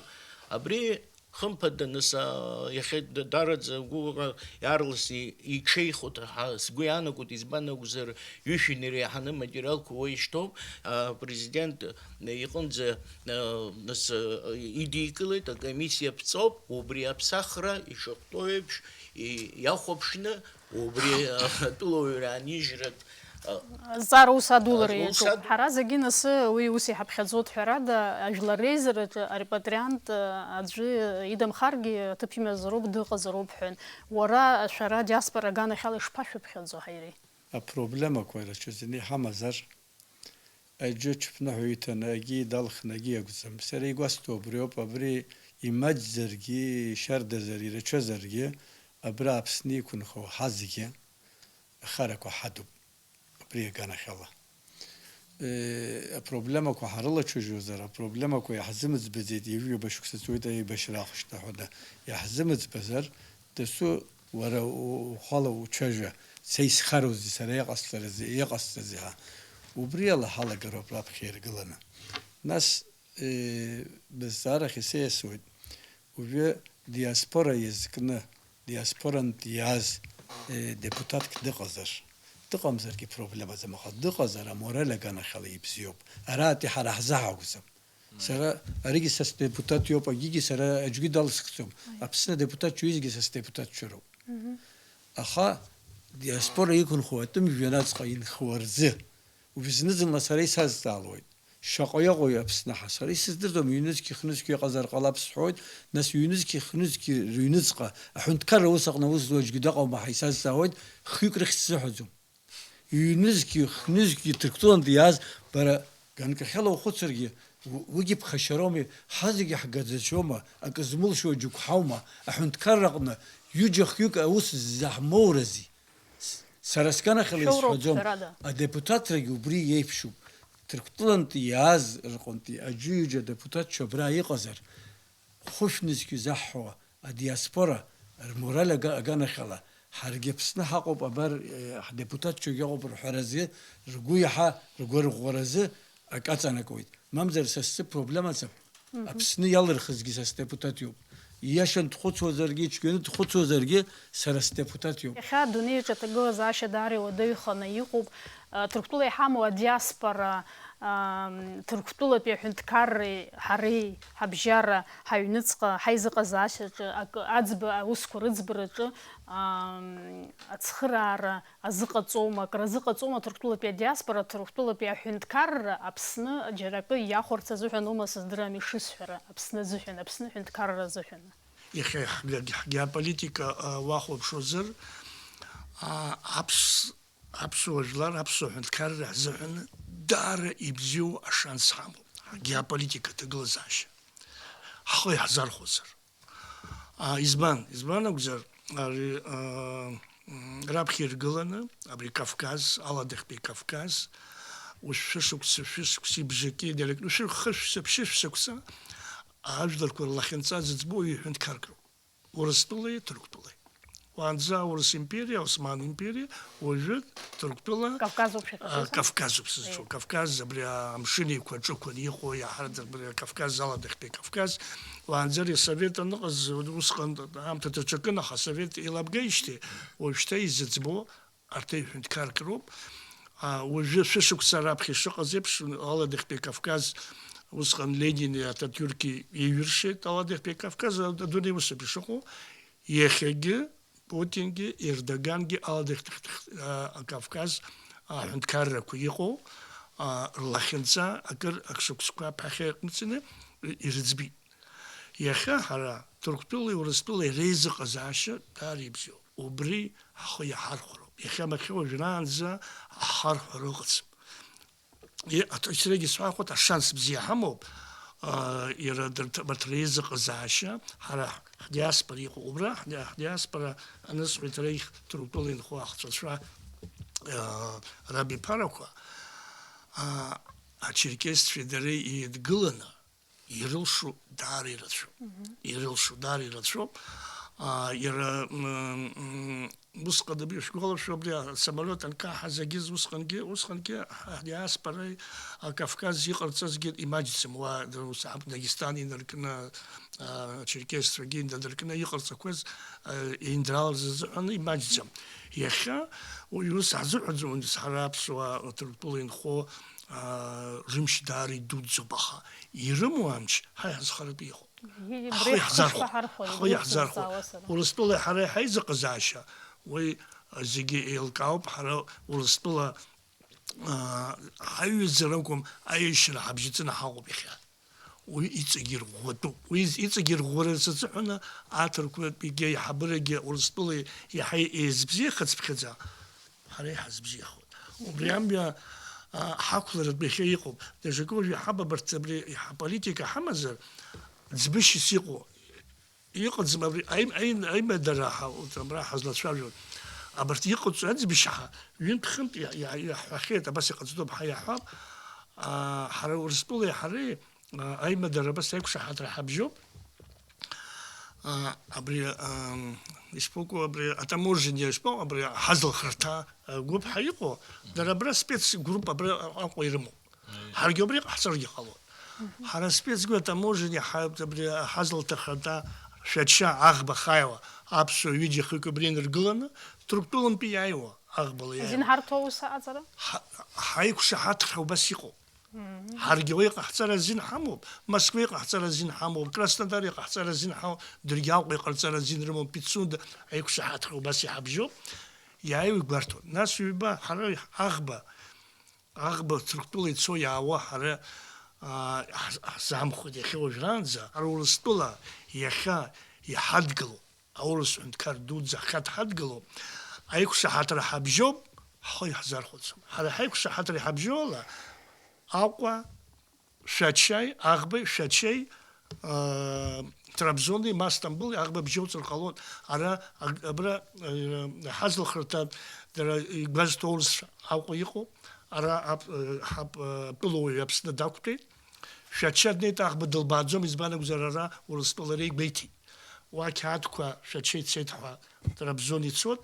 Абри, хымԥада, нас, а, иахьа д-, дараӡа агәыӷра иаарласны иҽеихоит ҳәа сгәы иаанагоит, избан акәзар, ҩышәи иреиҳаны аматериалқәа уа ишьҭоуп, а, Президент иҟынӡа, а, нас, а, идикылеит, акомиссиа ԥҵоуп, убри аԥсахра ишахәҭоу еиԥш и-, иахәаԥшны, Убри, а, атәылауаҩра анижьратә, а, Азҵаара ус адулара азҵаара ус иаҿуп. Аду- Ҳара зегьы нас уи ус иҳаԥхьаӡоит, ҳәарада, ажәлар реизараҿы арепатриант, а, аӡәы идамхаргьы аҭыԥ имазароуп, дыҟазароуп ҳәа. Уара, шәара адиаспора аганахьала ишԥашәыԥхьаӡо ҳаиреи? Апроблемақәа рацәаӡаны иҳамазар, Аџьы ҽԥныҳәа иҭаны, агьи далхны, агьи иакәӡам. Сара игәасҭо убриоуп, абри имаҷзаргьы, ишьардазар, ирацәазаргьы, абра Аԥсны иқәынхо ҳазегьы ахарақәа ҳадуп, абри аганахьала. Э, апроблемақәа ҳарылацәажәозар, апроблемақәа иаҳзымыӡбаӡеит, ҩажәа шықәса ҵуеит аибашьра ахәшьҭа ҳәа, иаҳзымыӡбазар, Дасу, уара у-, ухала уцәажәа, са исхароузеи, сара иҟасҵарызеи, иҟасҵазеи ҳәа. Убри ала ҳалагароуп раԥхьа иргыланы. Нас, э, бызҵаарахь исеиасуеит. Уажәы диаспора иазкны, диаспорантә иааз, э, депутатк дыҟазар. Дыҟамзаргьы проблемаӡам, аха дыҟазар, амораль аганахьала ибзиоуп. Араатәи ҳара ҳзаҳа акәӡам. Сара, аригьы са сдепутат иоуп, агьигьы сара аӡәгьы далсхӡом. Аи. Аԥсны адепутатцәа уеизгьы са сдепутатцәа роуп. Мгм. Аха диаспора иқәынхо атәым жәҩанаҵҟа инхо рзы, уажә зны-зынла сара исазҵаалоит. Шаҟа иҟоу Аԥсны ҳа? Сара исыздырӡом, ҩнызқь-хнызқь иҟазар ҟалап сҳәоит, нас ҩнызқь-хнызқь рыҩныҵҟа аҳәынҭқарра ус аҟны аус зуа аӡәгьы дыҟоума ҳәа исазҵаауеит, хҩык рыхьӡ сзыҳәаӡом. Ҩнызқьи хнызқьи Ҭырқәтәылантә иааз, бара, ганкахьала ухәыцыргьы, у-, уигьы ԥхашьароуми, ҳазегьы ҳгаӡацәоума, акы змылшо џьоук ҳаума, аҳәынҭқарра аҟны ҩыџьа-хҩык аус заҳмоурызи? С-, сара сганахьала Шәоуроуп, исҳәаӡом, ҳәарада. Адепутатрагьы убри иеиԥшуп. Ҭырқәтәылантәи иааз рҟынтәи аӡәы-ҩыџьа адепутатцәа абра иҟазар, хәышәнызқьы заҳҳәауа, адиаспора рмораль ага-, аганахьала, ҳаргьы Аԥсны ҳаҟоуп, абар, э, ҳдепутатцәагьы ыҟоуп рҳәаразы, ргәы иаҳа, ргәырӷәӷәаразы акы аҵанакуеит. Мамзар, са сзы проблемаӡам. Мгм. Аԥсны иалырхызгьы са сдепутат иоуп. Ииашан дхәыцуазаргьы, ицәгьаны дхәыцуазаргьы, сара сдепутат иоуп. Иахьа адунеи аҿы аҭагылазаашьа даара иуадаҩханы иҟоуп. Ҭырқәтәыла иҳамоу адиаспора, Ам, Ҭырқәтәылатәи аҳәынҭқарреи ҳареи ҳабжьара ҳаҩныҵҟа ҳаизыҟазаашьаҿы акы, аӡба, аусқәа рыӡбараҿы, ам, ацхыраара азыҟаҵома, акразыҟаҵома Ҭырқәтәылатәи адиаспора, Ҭырқәтәылатәи аҳәынҭқарра Аԥсны џьара акы иахәарц азыҳәан аума сыздырам ишысҳәара, Аԥсны азыҳәан, Аԥсны аҳәынҭқарра азыҳәан? Иахьа ҳге-, ҳгеополитика, а, уахәаԥшуазар, а, аԥс-, аԥсуа жәлар, аԥсуа ҳәынҭқарра ҳзыҳәан даара ибзиоу ашанс ҳамоуп, ҳгеополитика аҭагылазаашьа. Ҳхы иаҳзархәозар. А, избан? Избан акәзар, ари, а, м, раԥхьа иргыланы, абри Кавказ, аладахьтәи Кавказ, уажә шәышықәса, шәышықәса ибжаки, директ-, шәы-, хышә-, шәы-, ԥшьышә шықәса, ажәларқәа рлахьынҵа зыӡбо ҩы ҳәынҭқарк роуп. Урыстәылеи Ҭырқәтәылеи. Уаанӡа Аурыс империа, Осман империа, уажәы Ҭырқәтәыла, Кавказоуп шәахьыҟоу, а, Кавказоуп сызцәоу. Еи. Кавказ, абри амшын еиқәа аҿықәан иҟоу, иаҳарак абри Кавказ аладахьтәи Кавказ. Уаанӡа ари асовет аныҟаз, усҟан аамҭа даҽакын, аха асовет еилабгеижьҭеи уажәшьҭа изыӡбо арҭ аҩ ҳәынҭқарк роуп. А, уажәы шәышықәса раԥхьа ишыҟаз еиԥш, аладахьтәи Кавказ, усҟан Ленини Ататиурки иеиҩыршеит аладахьтәи Кавказ, адунеи усоуп ишыҟоу. Иахьагьы Путингьы, Ердогангьы аладахьтә, а, Кавказ аҳәынҭқаррақәа иҟоу, а, рлахьынҵа акыр, ак шықәсқәа аԥхьа иҟарҵаны ирыӡбеит. Иахьа ҳара Ҭырқәтәылеи Урыстәылеи реизыҟазаашьа даара ибзиоуп. Убри ҳхы иаҳархәароуп. Иахьа-махьы уажәраанӡа ҳхархәара ыҟаӡам. И-, аҭ-, егьсрагьы сҳәахуеит, ашанс бзиа ҳамоуп, а, иара дырҭ-, абарҭ реизыҟазаашьа, ҳара ҳ-, ҳдиаспора иҟоуп убра, ҳди-, ҳдиаспора анысҳәеит, ара ихь Ҭырқәтәыла инхо ахҵәацәа, а, рабиԥарақәа, а, ачерқьесцәеи дареи еидгыланы, ирылшо даара ирацәоуп. Мгм. Ирылшо даара ирацәоуп. А, иара, м, м, усҟан абри шәгәалашәо, абри асамолиот анкаҳаз агьыз усҟангьы, усҟангьы ҳдиаспореи, а, Кавказ иҟарҵазгьы имаҷӡам. Уа, ус, аб-, Дагестан инаркны, а, Черкесцәагьы инадыркны иҟарҵақәаз, а, еиндрал рзазыҳәаны имаҷӡам. Иахьа уи ус ҳзыҳәаӡом, ҳара аԥсуаа Ҭырқәтәыла инхо, аа, рымч даара идуӡӡоуп, аха ирымоу амч ҳа иҳазхаратәы иҟоуп. Ҳхы иаҳзархәо, ҳхы иаҳзархәо. Урыстәылеи ҳареи ҳаизыҟазаашьа, уи зегьы еилкаауп, ҳара Урыстәыла, аа, ҳаҩызар акәым, аиашьара ҳабжьаҵаны ҳаҟоуп иахьа. Уи иҵегьы ирӷәӷәатәуп. Уи из-, иҵегьы ирӷәӷәарц азыҳәаны аҭырқәатәигьы аиҳабырагьы Урыстәылеи иаҳа еизбзиахацыԥхьаӡа, ҳара иҳазбзиахоит. Убри амҩа, а, ҳақәларатә иахьа иҟоуп. Даҽакы уажә иҳаб абарҭ абри иҳа-, политика ҳамазар, ӡбышьас иҟоу. Иҟаӡам абри аим-, аин-, аимадара ҳа-, урҭ абра ҳазлацәажәо. Абарҭ иҟаҵоу аӡбышьа ҳа ҩынтә-хынтә иа-, иа-, иаҳҳәахьеит, абас иҟаҵатәуп ҳәа иаҳҳәап. А, ҳара Урыстәылеи ҳареи, а, аимадара абас аиқәшаҳаҭра ҳабжьоуп. А, абри, ам, ишԥоку, абри атаможня, ишԥоу, абри аҳазылхырҭа, а, гәыԥ ҳәа иҟоу, дара абра спецгруппа абра Аҟәа ирымоуп. Ҳаргьы убри ҟаҳҵаргьы ҟалоит. Ҳара спецгәы атаможня ҳаҩ-, абри аҳазылҭахырҭа Шәача аӷба хааиуа аԥсуа ҩыџьа хҩык убри инаргыланы, Ҭырқәтәылантәи иааиуа аӷбала иааиуа. Азин ҳарҭо аус аҟаҵара? Ҳа-, ҳаиқәшаҳаҭра убас иҟоуп. Ҳаргьы уа иҟаҳҵар азин ҳамоуп, Москва иҟаҳҵар азин ҳамоуп, Краснодар иҟаҳҵар азин ҳамоуп, дыргьы Аҟәа иҟарҵар азин рымоуп, Пицунда аиқәшаҳаҭра убас иҳабжьоуп, иааиуа игәарҭон. Нас ҩба, ҳара аӷба, аӷба Ҭырқәтәыла ицо иаауа ҳара, аа, ҳз-, ҳзаамхәеит иахьа уажәраанӡа, ҳара Урыстәыла иахьа иҳадгылоу, аурыс ҳәынҭқар дуӡӡа ҳхьадҳадгылоу, аиқәшаҳаҭра ҳабжьоуп, ҳхы иаҳзархәаӡом. Ҳара ҳаиқәшаҳаҭра иҳабжьоу ала, Аҟәа, Шәачаи, Аӷбеи, Шәачеи, аа, Трабзони, ма Стамбули, Аӷба бжьоуҵар ҟалоит. Ара, аг-, абра, э, ҳазылхырҭа, дара игәазҭо аурысцәа Аҟәа иҟоуп. Ара ап-, э, ҳап-, э, атәылауаҩ Аԥсны дақәтәеит. Шәача днеит, Аӷба дылбааӡом, избан акәзар, ара Урыстәыла реигәеиҭеит. Уа ақьаадқәа Шәача ицеит ҳәа Трабзон ицоит.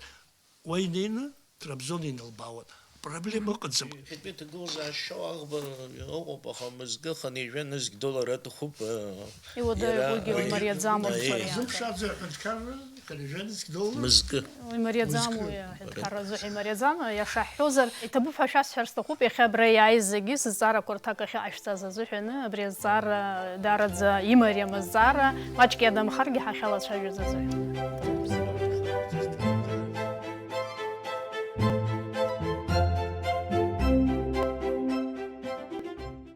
Уа инеины Трабзон иналбаауан. Проблема ыҟаӡам. Иахьатәи аҭагылазаашьа аӷбара ыҟоуп, аха мызкы хынҩажәа нызқь доллар аҭахуп. Иуадаҩу иара уигьы уи имариаӡаму ари вариант. Зымшаӡо аҳәынҭқарра хынҩажәа нызқь доллар. Мызкы. Имариаӡаму мызкы. Аҳәынҭқарра азыҳәа имариаӡам, иаша ҳҳәозар, иҭабуп ҳәа шәасҳәар сҭахуп, иахьа абра иааиз зегьы зҵаарақәа рҭак ахьыҟашәҵаз азыҳәаны, абри азҵаара даараӡа имариам азҵаара, маҷк иадамхаргьы ҳахьалацәажәоз азыҳәан.